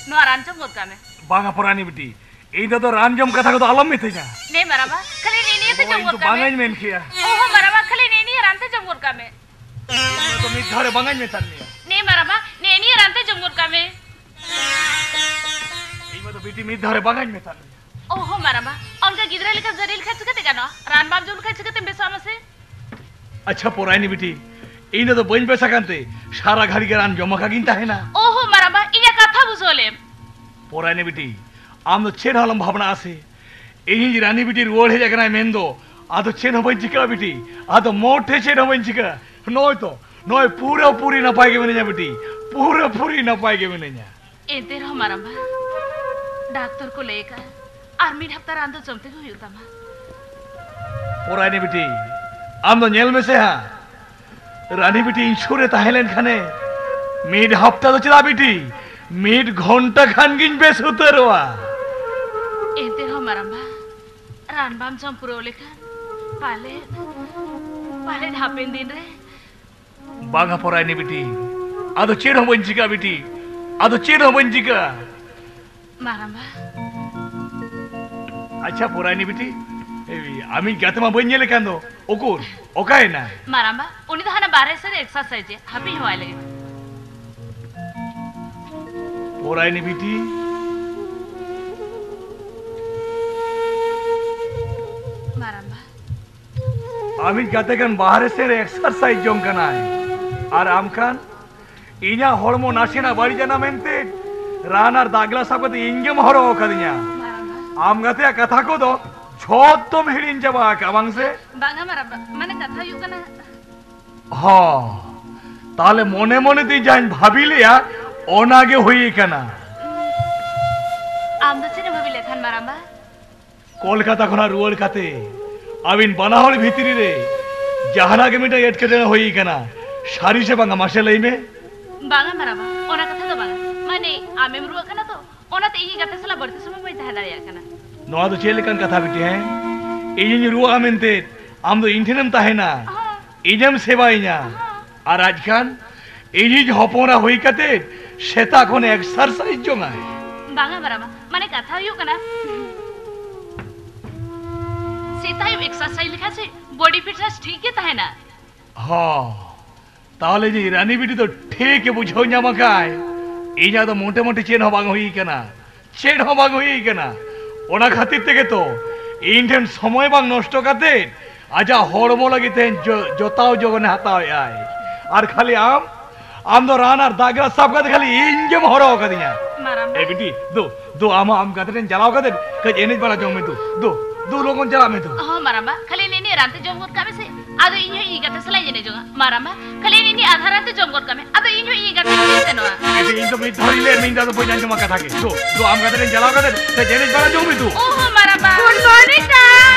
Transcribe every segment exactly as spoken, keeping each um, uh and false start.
ᱱᱚᱣᱟ ᱨᱟᱱ ᱡᱚᱢ ᱜᱚᱫ ᱠᱟᱜ ᱢᱮ᱾ ᱵᱟᱝᱟ ᱯᱚᱨᱟᱭᱱᱤ ᱵᱤᱴᱤ, ᱤᱧ ᱫᱚ ᱨᱟᱱ ᱡᱚᱢ ᱠᱟᱛᱷᱟ ᱠᱚᱫᱚ ᱟᱞᱚᱢ ᱢᱤᱛᱟᱹᱧᱟ᱾ ᱱᱮ ᱢᱟᱨᱟᱢᱵᱟ, ᱠᱷᱟᱹᱞᱤ ᱱᱤᱭᱟᱹ ᱱᱤᱭᱟᱹ ᱛᱮ ᱡᱚᱢ ᱜᱚᱫ ᱠᱟᱜ ᱢᱮ᱾ ᱵᱟᱝᱟᱧ ᱢᱮᱱ ᱠᱮᱭᱟ᱾ ᱚᱦᱚ ᱢᱟᱨᱟᱢᱵᱟ, ᱠᱷᱟᱹᱞᱤ ᱱᱤᱭᱟᱹ ᱱᱤᱭᱟᱹ ᱨᱟᱱ ᱛᱮ ᱡᱚᱢ ᱜᱚᱫ ᱠᱟᱜ ᱢᱮ᱾ ᱤᱧ ᱢᱟ ᱫᱚ ᱢᱤᱫ ᱫᱷᱟᱣ ᱨᱮ ᱵᱟᱝᱟᱧ ᱢᱮᱛᱟᱫ ᱢᱮᱭᱟ᱾ ᱱᱮ ᱢᱟᱨᱟᱢᱵᱟ, ᱱᱮ ᱱᱤᱭᱟᱹ ᱨᱟᱱ ᱛᱮ ᱡᱚᱢ ᱜᱚᱫ ᱠᱟᱜ ᱢᱮ᱾ ᱤᱧ ᱢᱟ ᱫᱚ ᱵᱤᱴᱤ ᱢᱤᱫ ᱫᱷᱟᱣ ᱨᱮ ᱵᱟᱝᱟᱧ ᱢᱮᱛᱟᱫ ᱢᱮᱭᱟ᱾ ᱚᱦᱚ ᱢᱟᱨᱟᱢᱵᱟ, ᱚᱱᱠᱟ ᱜᱤᱫᱽᱨᱟᱹ ᱞᱮᱠᱟ ᱡᱟᱹᱨᱤ ᱞᱮᱠᱷᱟᱱ ᱪᱤᱠᱟᱹᱛᱮ ᱜᱟᱱᱚᱜᱼᱟ? ᱨᱟᱱ ᱵᱟᱢ ᱡᱚᱢ ᱞᱮᱠᱷᱟᱱ ᱪᱤᱠᱟᱹᱛᱮᱢ ᱵᱮᱥᱚᱜᱼᱟ ᱢᱟᱥᱮ? ᱟᱪᱪᱷᱟ ᱯᱚᱨᱟᱭᱱᱤ ᱵᱤᱴᱤ, ᱤᱧ ᱫᱚ ᱵᱟᱹᱧ ᱵᱮᱥ ᱟᱠᱟᱱ ᱛᱮ ᱥᱟᱨᱟ ᱜᱷᱟᱹᱲᱤ ᱜᱮ ᱨᱟᱱ ᱡᱚᱢ ᱟᱠᱟ ᱜᱤᱧ ᱛᱟᱦᱮᱱᱟ᱾ ᱚᱦᱚ ᱢᱟᱨᱟᱢᱵᱟ, ᱤᱧᱟᱹᱜ ᱠᱟᱛᱷᱟ ᱵᱩᱡᱷᱟᱹᱣ ᱞᱮᱢ᱾ ᱯᱚᱨᱟᱭᱱᱤ ᱵᱤᱴᱤ, ᱟᱢ ᱫᱚ ᱪᱮᱫ ᱦᱚᱸ ᱟᱞᱚᱢ ᱵᱷᱟᱵᱽᱱᱟᱜᱼᱟ ᱥᱮ᱾ ᱤᱧᱤᱡ ᱨᱟᱱᱤ ᱵᱤᱴᱤ ᱨᱩᱣᱟᱹᱲ ᱦᱮᱡ ᱟᱠᱟᱱᱟᱭ ᱢᱮᱱᱫᱚ ᱟᱫᱚ ᱪᱮᱫ ᱦᱚᱸ ᱵᱟᱹᱧ ᱪᱤᱠᱟᱹᱜᱼᱟ ᱵᱤᱴᱤ, ᱟᱫᱚ ᱢᱚᱴᱷᱮ ᱪᱮᱫ ᱦᱚᱸ ᱵᱟᱹᱧ ᱪᱤᱠᱟᱹᱜᱼᱟ᱾ ᱱᱚᱜᱼᱚᱭ ᱛᱚ, ᱱᱚᱜᱼᱚᱭ ᱯᱩᱨᱟᱹ ᱯᱩᱨᱤ ᱱᱟᱯᱟᱭ ᱜᱮ ᱢᱤᱱᱟᱹᱧᱟ ᱵᱤᱴᱤ, ᱯᱩᱨᱟᱹ ᱯᱩᱨᱤ ᱱᱟᱯᱟᱭ ᱜᱮ ᱢᱤᱱᱟᱹᱧᱟ᱾ ᱮᱱᱛᱮ ᱨᱮᱦᱚᱸ ᱢᱟᱨᱟᱢᱵᱟ, ᱰᱟᱠᱛᱚᱨ ᱠᱚ ᱞᱟᱹᱭ ᱟᱠᱟᱫᱼᱟ, ᱟᱨ ᱢᱤᱫ ᱦᱟᱯᱛᱟ ᱨᱟᱱ ᱫᱚ ᱡᱚᱢ ᱛᱮᱜᱮ ᱦᱩᱭᱩᱜ ᱛᱟᱢᱟ᱾ ᱯᱚᱨᱟᱭᱱᱤ ᱵᱤᱴᱤ, ᱟᱢ ᱫᱚ ᱧᱮᱞ ᱢᱮᱥᱮ ᱦᱟᱸᱜ, ᱨᱟᱱᱤ ᱵᱤᱴᱤ ᱤᱧ ᱥᱩᱨ ᱨᱮ ᱛᱟᱦᱮᱸ ᱞᱮᱱ ᱠᱷᱟᱱᱮ, ᱢᱤᱫ ᱦᱟᱯᱛᱟ ᱫᱚ ᱪᱮᱫᱟᱜ ᱵᱤᱴᱤ, ᱢᱤᱫ ᱜᱷᱚᱱᱴᱟ ᱠᱷᱟᱱ ᱜᱤᱧ ᱵᱮᱥ ᱩᱛᱟᱹᱨᱚᱜᱼᱟ᱾ ᱮᱱᱛᱮ ᱨᱮᱦᱚᱸ ᱢᱟᱨᱟᱢᱵᱟ, ᱨᱟᱱ ᱵᱟᱢ ᱡᱚᱢ ᱯᱩᱨᱟᱹᱣ ᱞᱮᱠᱷᱟᱱ ᱯᱟᱞᱮᱫ, ᱯᱟᱞᱮᱫ ᱦᱟᱯᱮᱱ ᱫᱤᱱ ᱨᱮ ᱵᱟᱝᱟ ᱯᱚᱨᱟᱭᱱᱤ ᱵᱤᱴᱤ, ᱟᱫᱚ ᱪᱮᱫ ᱦᱚᱸ ᱵᱟᱹᱧ ᱪᱤᱠᱟᱹᱜᱼᱟ ᱵᱤᱴᱤ, ᱟᱫᱚ ᱪᱮᱫ ᱦᱚᱸ ᱵᱟᱹᱧ ᱪᱤᱠᱟᱹᱜᱼᱟ᱾ ᱢᱟᱨᱟᱢᱵᱟ᱾ ᱟᱪᱪᱷᱟ ᱯᱚᱨᱟᱭᱱᱤ ᱵᱤᱴᱤ, ᱮᱭ, ᱟᱢᱤᱡ ᱜᱟᱛᱮ ᱢᱟ ᱵᱟᱹᱧ ᱧᱮᱞᱮ ᱠᱟᱱ ᱫᱚ, ᱩᱠᱩᱨ, ᱚᱠᱟᱭᱮᱱᱟ? ᱢᱟᱨᱟᱢᱵᱟ, ᱩᱱᱤ ᱫᱚ ᱦᱟᱱᱟ ᱵᱟᱨᱦᱮ ᱥᱮᱫ ᱨᱮ ᱮᱠᱥᱟᱨᱥᱟᱭᱤᱡ ᱮ, ᱦᱟᱯᱮᱧ ᱦᱚᱦᱚᱣᱟᱭ ᱞᱮᱜᱮ᱾ ᱯᱚᱨᱟᱭᱱᱤ ᱵᱤᱴᱤ᱾ ᱢᱟᱨᱟᱢᱵᱟ᱾ ᱟᱢᱤᱡ ᱜᱟᱛᱮ ᱠᱷᱟᱱ ᱵᱟᱦᱨᱮ ᱥᱮᱫ ᱨᱮ ᱮᱠᱥᱟᱨᱥᱟᱭᱤᱡ ᱡᱚᱝ ᱠᱟᱱᱟᱭ, ᱟᱨ ᱟᱢ ᱠᱷᱟᱱ ᱤᱧᱟᱹᱜ ᱦᱚᱲᱢᱚ ᱱᱟᱥᱮᱱᱟᱜ ᱵᱟᱹᱲᱤᱡ ᱮᱱᱟ ᱢᱮᱱᱛᱮ ᱨᱟᱱ ᱟᱨ ᱫᱟᱜ ᱜᱞᱟᱥ ᱥᱟᱵ ᱠᱟᱛᱮ ᱤᱧ ᱜᱮᱢ ᱦᱚᱨᱚ ᱟᱠᱟᱫᱤᱧᱟ᱾ ᱟᱢ ᱜᱟᱛᱮᱭᱟᱜ ᱠᱟᱛᱷᱟ ᱠᱚᱫᱚ ᱡᱷᱚᱛᱚᱢ ᱦᱤᱲᱤᱧ ᱪᱟᱵᱟ ᱟᱠᱟᱫ ᱵᱟᱝ ᱥᱮ? ᱵᱟᱝᱟ ᱢᱟᱨᱟᱝᱵᱟ, ᱢᱟᱱᱮ ᱠᱟᱛᱷᱟ ᱦᱩᱭᱩᱜ ᱠᱟᱱᱟ᱾ ᱦᱚᱸ, ᱛᱟᱦᱞᱮ ᱢᱚᱱᱮ ᱢᱚᱱᱮ ᱛᱮ ᱡᱟᱦᱟᱸᱧ ᱵᱷᱟᱵᱤ ᱞᱮᱜᱼᱟ ᱚᱱᱟ ᱜᱮ ᱦᱩᱭ ᱟᱠᱟᱱᱟ᱾ ᱟᱢ ᱫᱚ ᱪᱮᱫ ᱮᱢ ᱵᱷᱟᱵᱤ ᱞᱮᱫ ᱛᱟᱦᱮᱱ ᱢᱟᱨᱟᱝᱵᱟ? ᱠᱳᱞᱠᱟᱛᱟ ᱠᱷᱚᱱᱟᱜ ᱨᱩᱣᱟᱹᱲ ᱠᱟᱛᱮ ᱟᱹᱵᱤᱱ ᱵᱟᱱᱟ ᱦᱚᱲ ᱵᱷᱤᱛᱨᱤ ᱨᱮ ᱡᱟᱦᱟᱱᱟᱜ ᱜᱮ ᱢᱤᱫᱴᱟᱝ ᱮᱴᱠᱮᱴᱚᱬᱮ ᱦᱩᱭ ᱟᱠᱟᱱᱟ, ᱥᱟᱹᱨᱤ ᱥᱮ ᱵᱟᱝᱟ? ᱢᱟᱥᱮ ᱞᱟᱹᱭ ᱢᱮ᱾ ᱵᱟᱝᱟ ᱢᱟᱨᱟᱝᱵᱟ, ᱚᱱᱟ ᱠᱟᱛᱷᱟ ᱫᱚ ᱵᱟᱝᱟ᱾ ᱢᱟᱱᱮ, ᱟᱢᱮᱢ ᱨᱩᱣᱟᱹᱜ ᱠᱟᱱᱟ ᱛᱚ, ᱚᱱᱟᱛᱮ ᱤᱧᱤᱡ ᱜᱟᱛᱮ ᱥᱟᱞᱟᱜ ᱵᱟᱹᱲᱛᱤ ᱥᱚᱢᱚᱭ ᱵᱟᱹᱧ ᱛᱟᱦᱮᱸ ᱫᱟᱲᱮᱭᱟᱜ ᱠᱟᱱᱟ᱾ ᱱᱚᱣᱟ ᱫᱚ ᱪᱮᱫ ᱞᱮᱠᱟᱱ ᱠᱟᱛᱷᱟ ᱵᱤᱴᱤ, ᱦᱮᱸ? ᱤᱧᱤᱧ ᱨᱩᱣᱟᱹᱜᱼᱟ ᱢᱮᱱᱛᱮ ᱟᱢ ᱫᱚ ᱤᱧ ᱴᱷᱮᱱᱮᱢ ᱛᱟᱦᱮᱱᱟ, ᱦᱚᱸ᱾ ᱤᱧᱮᱢ ᱥᱮᱵᱟᱭᱤᱧᱟ, ᱦᱚᱸ᱾ ᱟᱨ ᱟᱡ ᱠᱷᱟᱱ ᱤᱧᱤᱡ ᱦᱚᱯᱚᱱ ᱮᱨᱟ ᱦᱩᱭ ᱠᱟᱛᱮ ᱥᱮᱛᱟᱜ ᱠᱷᱚᱱ ᱮᱠᱥᱟᱨᱥᱟᱭᱤᱡᱽ ᱡᱚᱝᱟᱭ᱾ ᱵᱟᱝᱟ ᱢᱟᱨᱟᱢᱟ, ᱢᱟᱱᱮ ᱠᱟᱛᱷᱟ ᱦᱩᱭᱩᱜ ᱠᱟᱱᱟ, ᱥᱮᱛᱟᱜ ᱟᱹᱭᱩᱵ ᱮᱠᱥᱟᱨᱥᱟᱭᱤᱡᱽ ᱞᱮᱠᱷᱟᱱ ᱥᱮ ᱵᱚᱰᱤ ᱯᱷᱤᱴᱱᱮᱥ ᱴᱷᱤᱠ ᱜᱮ ᱛᱟᱦᱮᱱᱟ᱾ ᱦᱚᱸ, ᱛᱟᱦᱚᱞᱮ ᱤᱧ ᱨᱟᱱᱤ ᱵᱤᱴᱤ ᱫᱚ ᱴᱷᱤᱠ ᱮ ᱵᱩᱡᱷᱟᱹᱣ ᱧᱟᱢ ᱟᱠᱟᱫ᱾ ᱤᱧᱟᱜ ᱫᱚ ᱢᱚᱴᱮ ᱢᱚᱴᱮ ᱪᱮᱫ ᱦᱚᱸ ᱵᱟᱝ ᱦᱩᱭ ᱟᱠᱟᱱᱟ, ᱪᱮᱫ ᱦᱚᱸ ᱵᱟᱝ ᱦᱩᱭ ᱟᱠᱟᱱᱟ᱾ ᱚᱱᱟ ᱠᱷᱟᱹᱛᱤᱨ ᱛᱮᱜᱮ ᱛᱚ ᱤᱧ ᱴᱷᱮᱱ ᱥᱚᱢᱚᱭ ᱵᱟᱝ ᱱᱚᱥᱴᱚ ᱠᱟᱛᱮ ᱟᱡᱟᱜ ᱦᱚᱲᱢᱚ ᱞᱟᱹᱜᱤᱫ ᱛᱮ ᱡᱚ-, ᱡᱚᱛᱟᱣ ᱡᱚᱜᱚᱱᱮ ᱦᱟᱛᱟᱣᱮᱫ ᱟᱭ᱾ ᱟᱨ ᱠᱷᱟᱹᱞᱤ ᱟᱢ, ᱟᱢ ᱫᱚ ᱨᱟᱱ ᱟᱨ ᱫᱟᱜ ᱜᱞᱟᱥ ᱥᱟᱵ ᱠᱟᱛᱮ ᱠᱷᱟᱹᱞᱤ ᱤᱧ ᱜᱮᱢ ᱦᱚᱨᱚ ᱟᱠᱟᱫᱤᱧᱟ᱾ ᱢᱟᱨᱟᱢᱵᱟ᱾ ᱮ ᱵᱤᱴᱤ, ᱫᱩ, ᱫᱩ, ᱟᱢ ᱦᱚᱸ ᱟᱢ ᱜᱟᱛᱮ ᱴᱷᱮᱱ ᱪᱟᱞᱟᱣ ᱠᱟᱛᱮ ᱠᱟᱹᱡ ᱮᱱᱮᱡ ᱵᱟᱲᱟ ᱡᱚᱝ ᱢᱮ ᱫᱩ, ᱫᱩ, ᱫᱩ, ᱞᱚᱜᱚᱱ ᱪᱟᱞᱟᱜ ᱢᱮ ᱫᱩ᱾ ᱦᱚᱸ ᱢᱟᱨᱟᱢᱵᱟ, ᱠᱷᱟᱹᱞᱤ ᱱᱤᱱᱤ ᱨᱟᱱ ᱛᱮ ᱡᱚᱢ ᱜᱚᱫ ᱠᱟᱜ ᱢᱮᱥᱮ, ᱟᱫᱚ ᱤᱧ ᱦᱚᱸ ᱤᱧ ᱜᱟᱛᱮ ᱥᱟᱞᱟᱜ ᱤᱧ ᱮᱱᱮᱡᱚᱜᱼᱟ᱾ ᱢᱟᱨᱟᱢᱵᱟ, ᱠᱷᱟᱹᱞᱤ ᱱᱤᱱᱤ ᱟᱫᱷᱟ ᱨᱟᱱ ᱛᱮ ᱡᱚᱢ ᱜᱚᱫ ᱠᱟᱜ ᱢᱮ, ᱟᱫᱚ ᱤᱧ ᱦᱚᱸ ᱤᱧ ᱜᱟᱛᱮ ᱥᱟᱞᱟᱜ ᱤᱧ ᱥᱮᱱᱚᱜᱼᱟ᱾ ᱮ ᱵᱤᱴᱤ, ᱤᱧ ᱫᱚ ᱢᱤᱫ ᱫᱷᱟᱣ ᱤᱧ ᱞᱟᱹᱭ ᱢᱮ, ᱤᱧ ᱫᱚ ᱟᱫᱚ ᱵᱟᱹᱧ ᱟᱸᱡᱚᱢᱟ ᱠᱟᱛᱷᱟ ᱜᱮ᱾ ᱫᱩ, ᱫᱩ, ᱟᱢ ᱜᱟᱛᱮ ᱴᱷᱮᱱ ᱪᱟᱞᱟᱣ ᱠᱟᱛᱮ ᱠᱟᱹᱡ ᱮᱱᱮᱡ ᱵᱟᱲᱟ ᱡᱚᱝ ᱢᱮ ᱫᱩ᱾ ᱚ ᱦᱚᱸ ᱢᱟᱨᱟᱢᱵᱟ᱾ Good morning, sir.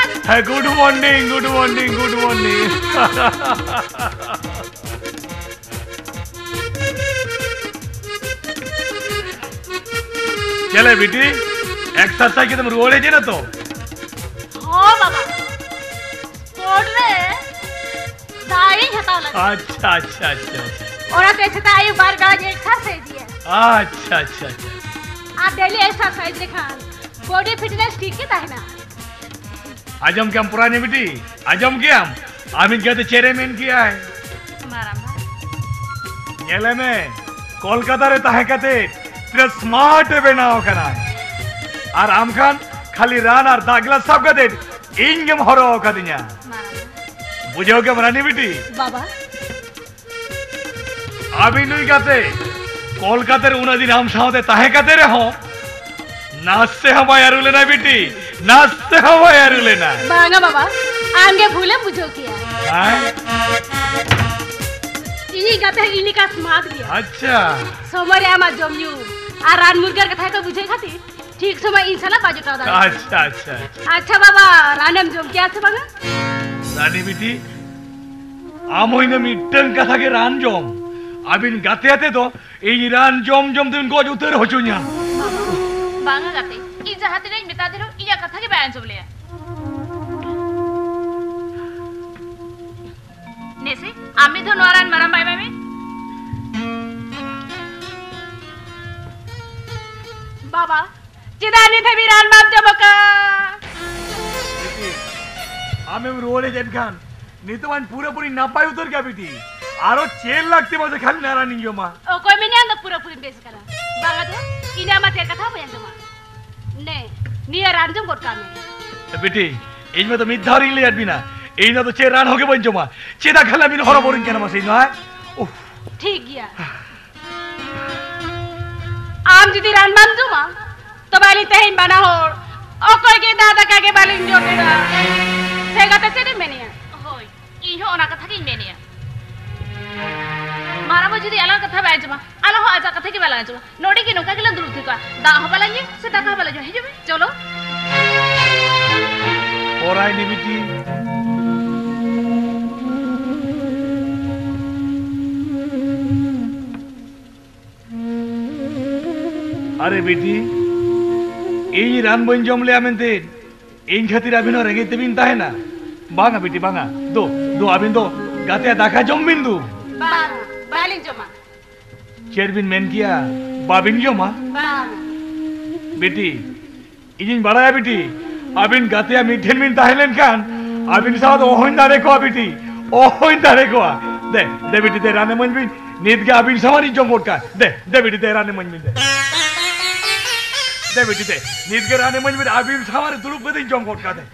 ᱦᱮᱸ, good morning, good morning, good morning. ᱪᱮᱞᱮ ᱵᱤᱴᱤ, ᱮᱠᱥᱟᱨᱥᱟᱭᱤᱡ ᱠᱟᱛᱮᱢ ᱨᱩᱣᱟᱹᱲ ᱦᱮᱡ ᱮᱱᱟ ᱛᱚ? ᱦᱚᱸ ᱵᱟᱵᱟ, ᱥᱯᱳᱨᱴ ᱨᱮ ᱫᱟᱣ ᱤᱧ ᱦᱟᱛᱟᱣ ᱞᱟᱹᱜᱤᱫ᱾ ᱟᱪᱪᱷᱟ, ᱟᱪᱪᱷᱟ, ᱟᱪᱪᱷᱟ, ᱟᱪᱪᱷᱟ᱾ ᱚᱱᱟᱛᱮ ᱥᱮᱛᱟᱜ ᱟᱹᱭᱩᱵ ᱵᱟᱨ ᱜᱟᱲᱟᱧ ᱮᱠᱥᱟᱨᱥᱟᱭᱤᱡᱽ ᱜᱮᱭᱟ᱾ ᱟᱪᱪᱷᱟ, ᱟᱪᱪᱷᱟ, ᱟᱪᱪᱷᱟ᱾ ᱟᱨ ᱰᱮᱞᱤ ᱮᱠᱥᱟᱨᱥᱟᱭᱤᱡᱽ ᱞᱮᱠᱷᱟᱱ ᱵᱚᱰᱤ ᱯᱷᱤᱴᱱᱮᱥ ᱴᱷᱤᱠ ᱜᱮ ᱛᱟᱦᱮᱱᱟ᱾ ᱟᱸᱡᱚᱢ ᱠᱮᱟᱢ ᱯᱚᱨᱟᱭᱱᱤ ᱵᱤᱴᱤ, ᱟᱸᱡᱚᱢ ᱠᱮᱟᱢ? ᱟᱢᱤᱡ ᱜᱟᱛᱮ ᱪᱮᱫ ᱮ ᱢᱮᱱ ᱠᱮᱟᱭ? ᱢᱟᱨᱟᱝᱵᱟ᱾ ᱧᱮᱞᱮ ᱢᱮ, ᱠᱳᱞᱠᱟᱛᱟ ᱨᱮ ᱛᱟᱦᱮᱸ ᱠᱟᱛᱮ ᱛᱤᱱᱟᱹᱜ ᱥᱢᱟᱨᱴ ᱮ ᱵᱮᱱᱟᱣ ᱟᱠᱟᱱᱟ, ᱟᱨ ᱟᱢ ᱠᱷᱟᱱ ᱠᱷᱟᱹᱞᱤ ᱨᱟᱱ ᱟᱨ ᱫᱟᱜ ᱜᱞᱟᱥ ᱥᱟᱵ ᱠᱟᱛᱮ ᱤᱧ ᱜᱮᱢ ᱦᱚᱨᱚ ᱟᱠᱟᱫᱤᱧᱟ᱾ ᱢᱟᱨᱟᱝᱵᱟ᱾ ᱵᱩᱡᱷᱟᱹᱣ ᱠᱮᱟᱢ ᱨᱟᱱᱤ ᱵᱤᱴᱤ? ᱵᱟᱵᱟ᱾ ᱟᱹᱵᱤᱱ ᱱᱩᱭ ᱜᱟᱛᱮ ᱠᱳᱞᱠᱟᱛᱟ ᱨᱮ ᱩᱱᱟᱹᱜ ᱫᱤᱱ ᱟᱢ ᱥᱟᱶᱛᱮ ᱛᱟᱦᱮᱸ ᱠᱟᱛᱮ ᱨᱮᱦᱚᱸ ᱱᱟᱥᱮ ᱦᱚᱸ ᱵᱟᱭ ᱟᱹᱨᱩ ᱞᱮᱱᱟ ᱵᱤᱴᱤ, ᱱᱟᱥᱮ ᱦᱚᱸ ᱵᱟᱭ ᱟᱹᱨᱩ ᱞᱮᱱᱟ᱾ ᱵᱟᱝᱟ ᱵᱟᱵᱟ, ᱟᱢ ᱜᱮ ᱵᱷᱩᱞᱮᱢ ᱵᱩᱡᱷᱟᱹᱣ ᱠᱮᱭᱟ᱾ ᱦᱮᱸ? ᱤᱧᱤᱡ ᱜᱟᱛᱮ ᱦᱚᱸ ᱤᱧ ᱞᱮᱠᱟ ᱥᱢᱟᱨᱴ ᱜᱮᱭᱟ᱾ ᱟᱪᱪᱷᱟ᱾ ᱥᱚᱢᱚᱭ ᱨᱮ ᱟᱢᱟᱜ ᱡᱚᱢ ᱧᱩ ᱟᱨ ᱨᱟᱱ ᱢᱩᱨᱜᱟᱹᱱ ᱠᱟᱛᱷᱟ ᱠᱚ ᱵᱩᱡᱷᱟᱹᱣ ᱠᱷᱟᱹᱛᱤᱨ ᱴᱷᱤᱠ ᱥᱚᱢᱚᱭ ᱤᱧ ᱥᱟᱞᱟᱜ ᱵᱟᱭ ᱡᱚᱴᱟᱣ ᱫᱟᱲᱮᱭᱟᱜᱼᱟ᱾ ᱟᱪᱪᱷᱟ, ᱟᱪᱪᱷᱟ, ᱟᱪᱪᱷᱟ᱾ ᱟᱪᱪᱷᱟ ᱵᱟᱵᱟ, ᱨᱟᱱᱮᱢ ᱡᱚᱢ ᱠᱮᱭᱟ ᱥᱮ ᱵᱟᱝᱟ? ᱨᱟᱱᱤ ᱵᱤᱴᱤ, ᱟᱢ ᱦᱚᱸ ᱤᱱᱟᱹ ᱢᱤᱫᱴᱟᱝ ᱠᱟᱛᱷᱟ ᱜᱮ ᱨᱟᱱ ᱡᱚᱢ᱾ ᱟᱹᱵᱤᱱ ᱜᱟᱛᱮ ᱟᱛᱮ ᱫᱚ ᱤᱧ ᱨᱟᱱ ᱡᱚᱢ ᱡᱚᱢ ᱛᱮᱵᱤᱱ ᱜᱚᱡ ᱩᱛᱟᱹᱨ ᱦᱚᱪᱚᱧᱟ᱾ ᱵᱟᱝᱟ ᱜᱟᱛᱮ, ᱤᱧ ᱡᱟᱦᱟᱸ ᱛᱤᱱᱟᱹᱜ ᱤᱧ ᱢᱮᱛᱟ ᱫᱮ ᱨᱮᱦᱚᱸ ᱤᱧᱟᱜ ᱠᱟᱛᱷᱟ ᱜᱮ ᱵᱟᱭ ᱟᱸᱡᱚᱢ ᱞᱮᱭᱟ᱾ ᱱᱮᱥᱮ, ᱟᱢ ᱢᱤᱫ ᱫᱷᱟᱣ ᱱᱚᱣᱟ ᱨᱟᱱ ᱢᱟᱨᱟᱝ ᱵᱟᱭ ᱮᱢᱟᱭ ᱢᱮ᱾ ᱵᱟᱵᱟ, ᱪᱮᱫᱟᱜ ᱱᱤᱛ ᱦᱟᱹᱵᱤᱡ ᱨᱟᱱ ᱵᱟᱢ ᱡᱚᱢ ᱟᱠᱟᱫ? ᱵᱤᱴᱤ, ᱟᱢᱮᱢ ᱨᱩᱣᱟᱹᱲ ᱦᱮᱡ ᱮᱱ ᱠᱷᱟᱱ ᱱᱤᱛᱚᱜ ᱢᱟᱧ ᱯᱩᱨᱟᱹᱯᱩᱨᱤ ᱱᱟᱯᱟᱭ ᱩᱛᱟᱹᱨ ᱜᱮᱭᱟ ᱵᱤᱴᱤ᱾ ᱟᱨᱚ ᱪᱮᱫ ᱞᱟᱹᱠᱛᱤ ᱢᱟᱥᱮ ᱠᱷᱟᱱ ᱱᱟ ᱨᱟᱱᱤᱧ ᱡᱚᱢᱟ? ᱚᱠᱚᱭ ᱢᱮᱱᱮᱜᱼᱟ ᱟᱢ ᱫᱚ ᱯᱩᱨᱟᱹᱯᱩᱨᱤᱢ ᱵᱮᱥ ᱟᱠᱟᱱᱟ? ᱵᱟᱝᱟ ᱫᱚ, ᱤᱧᱟᱹᱜ ᱢᱟ ᱪᱮᱫ ᱠᱟᱛᱷᱟ ᱦᱚᱸ ᱵᱟᱹᱧ ᱟᱸᱡᱚᱢᱟ᱾ ᱱᱮ, ᱱᱤᱭᱟᱹ ᱨᱟᱱ ᱡᱚᱢ ᱜᱚᱫ ᱠᱟᱜ ᱢᱮ᱾ ᱵᱤᱴᱤ, ᱤᱧ ᱢᱟ ᱫᱚ ᱢᱤᱫ ᱫᱷᱟᱣ ᱨᱤᱧ ᱞᱟᱹᱭᱟᱫ ᱵᱤᱱᱟ, ᱤᱧ ᱫᱚ ᱪᱮᱫ ᱨᱟᱱ ᱦᱚᱸ ᱜᱮ ᱵᱟᱹᱧ ᱡᱚᱢᱟ᱾ ᱪᱮᱫᱟᱜ ᱠᱷᱟᱱ ᱟᱹᱵᱤᱱ ᱦᱚᱨᱚᱵᱚᱨᱚᱧ ᱠᱟᱱᱟ ᱢᱟᱥᱮ ᱤᱧ ᱫᱚ, ᱦᱮᱸ? ᱩᱯᱷ᱾ ᱴᱷᱤᱠ ᱜᱮᱭᱟ, ᱟᱢ ᱡᱩᱫᱤ ᱨᱟᱱ ᱵᱟᱢ ᱡᱚᱢᱟ, ᱛᱚᱵᱮ ᱟᱹᱞᱤᱧ ᱛᱮᱦᱮᱧ ᱵᱟᱱᱟ ᱦᱚᱲ ᱚᱠᱚᱭ ᱜᱮ ᱫᱟᱜ ᱫᱟᱠᱟ ᱜᱮ ᱵᱟᱹᱞᱤᱧ ᱡᱚᱢ ᱮᱫᱟ᱾ ᱥᱮ ᱜᱟᱛᱮ, ᱪᱮᱫ ᱮᱢ ᱢᱮᱱᱮᱜᱼᱟ? ᱦᱳᱭ, ᱤᱧ ᱦᱚᱸ ᱚᱱᱟ ᱠᱟᱛᱷᱟ ᱜᱤᱧ ᱢᱮᱱᱮᱜᱼᱟ᱾ ᱢᱟᱨᱟᱝᱵᱟ ᱡᱩᱫᱤ ᱟᱞᱟᱝ ᱠᱟᱛᱷᱟ ᱵᱟᱭ ᱟᱸᱡᱚᱢᱟ, ᱟᱞᱟᱝ ᱦᱚᱸ ᱟᱡᱟᱜ ᱠᱟᱛᱷᱟ ᱜᱮ ᱵᱟᱞᱟᱝ ᱟᱸᱡᱚᱢᱟ᱾ ᱱᱚᱰᱮ ᱜᱮ ᱱᱚᱝᱠᱟ ᱜᱮᱞᱟᱝ ᱫᱩᱲᱩᱵ ᱛᱷᱤᱨ ᱠᱚᱜᱼᱟ᱾ ᱫᱟᱜ ᱦᱚᱸ ᱵᱟᱞᱟᱝ ᱧᱩᱭᱟ ᱥᱮ ᱫᱟᱠᱟ ᱦᱚᱸ ᱵᱟᱞᱟᱝ ᱡᱚᱢᱟ᱾ ᱦᱤᱡᱩᱜ ᱢᱮ, ᱪᱚᱞᱚ᱾ ᱯᱚᱨᱟᱭᱱᱤ ᱵᱤᱴᱤ᱾ ᱟᱨᱮ ᱵᱤᱴᱤ, ᱤᱧ ᱨᱟᱱ ᱵᱟᱹᱧ ᱡᱚᱢ ᱞᱮᱜᱼᱟ ᱢᱮᱱᱛᱮ ᱤᱧ ᱠᱷᱟᱹᱛᱤᱨ ᱟᱹᱵᱤᱱ ᱦᱚᱸ ᱨᱮᱸᱜᱮᱡ ᱛᱮᱵᱤᱱ ᱛᱟᱦᱮᱱᱟ? ᱵᱟᱝᱟ ᱵᱤᱴᱤ, ᱵᱟᱝᱟ᱾ ᱫᱩ, ᱫᱩ, ᱟᱹᱵᱤᱱ ᱫᱚ ᱜᱟᱛᱮᱭᱟᱜ ᱫᱟᱠᱟ ᱡᱚᱢ ᱵᱤᱱ ᱫᱩ᱾ ᱵᱟᱝ, ᱵᱟᱹᱞᱤᱧ ᱡᱚᱢᱟ᱾ ᱪᱮᱫ ᱵᱤᱱ ᱢᱮᱱ ᱠᱮᱭᱟ? ᱵᱟᱵᱤᱱ ᱡᱚᱢᱟ? ᱵᱟᱝ᱾ ᱵᱤᱴᱤ, ᱤᱧᱤᱧ ᱵᱟᱲᱟᱭᱟ ᱵᱤᱴᱤ, ᱟᱹᱵᱤᱱ ᱜᱟᱛᱮᱭᱟᱜ ᱢᱤᱫ ᱴᱷᱮᱱ ᱵᱤᱱ ᱛᱟᱦᱮᱸ ᱞᱮᱱᱠᱷᱟᱱ ᱟᱹᱵᱤᱱ ᱥᱟᱶ ᱫᱚ ᱚᱦᱚᱧ ᱫᱟᱲᱮ ᱠᱚᱣᱟ ᱵᱤᱴᱤ, ᱚᱦᱚᱧ ᱫᱟᱲᱮ ᱠᱚᱣᱟ᱾ ᱫᱮ, ᱫᱮ ᱵᱤᱴᱤ, ᱫᱮ ᱨᱟᱱ ᱤᱢᱟᱹᱧ ᱵᱤᱱ, ᱱᱤᱛ ᱜᱮ ᱟᱹᱵᱤᱱ ᱥᱟᱶ ᱤᱧ ᱡᱚᱢ ᱜᱚᱫ ᱠᱟᱜᱼᱟ᱾ ᱫᱮ, ᱫᱮ ᱵᱤᱴᱤ, ᱫᱮ ᱨᱟᱱ ᱤᱢᱟᱹᱧ ᱵᱤᱱ, ᱫᱮ᱾ ᱫᱮ ᱵᱤᱴᱤ, ᱫᱮ, ᱱᱤᱛ ᱜᱮ ᱨᱟᱱ ᱤᱢᱟᱹᱧ ᱵᱤᱱ, ᱟᱹᱵᱤᱱ ᱥᱟᱶ ᱨᱮ ᱫᱩᱲᱩᱵ ᱠᱟᱛᱮᱧ ᱡᱚᱢ ᱜᱚᱫ ᱠᱟᱜᱼᱟ, ᱫᱮ᱾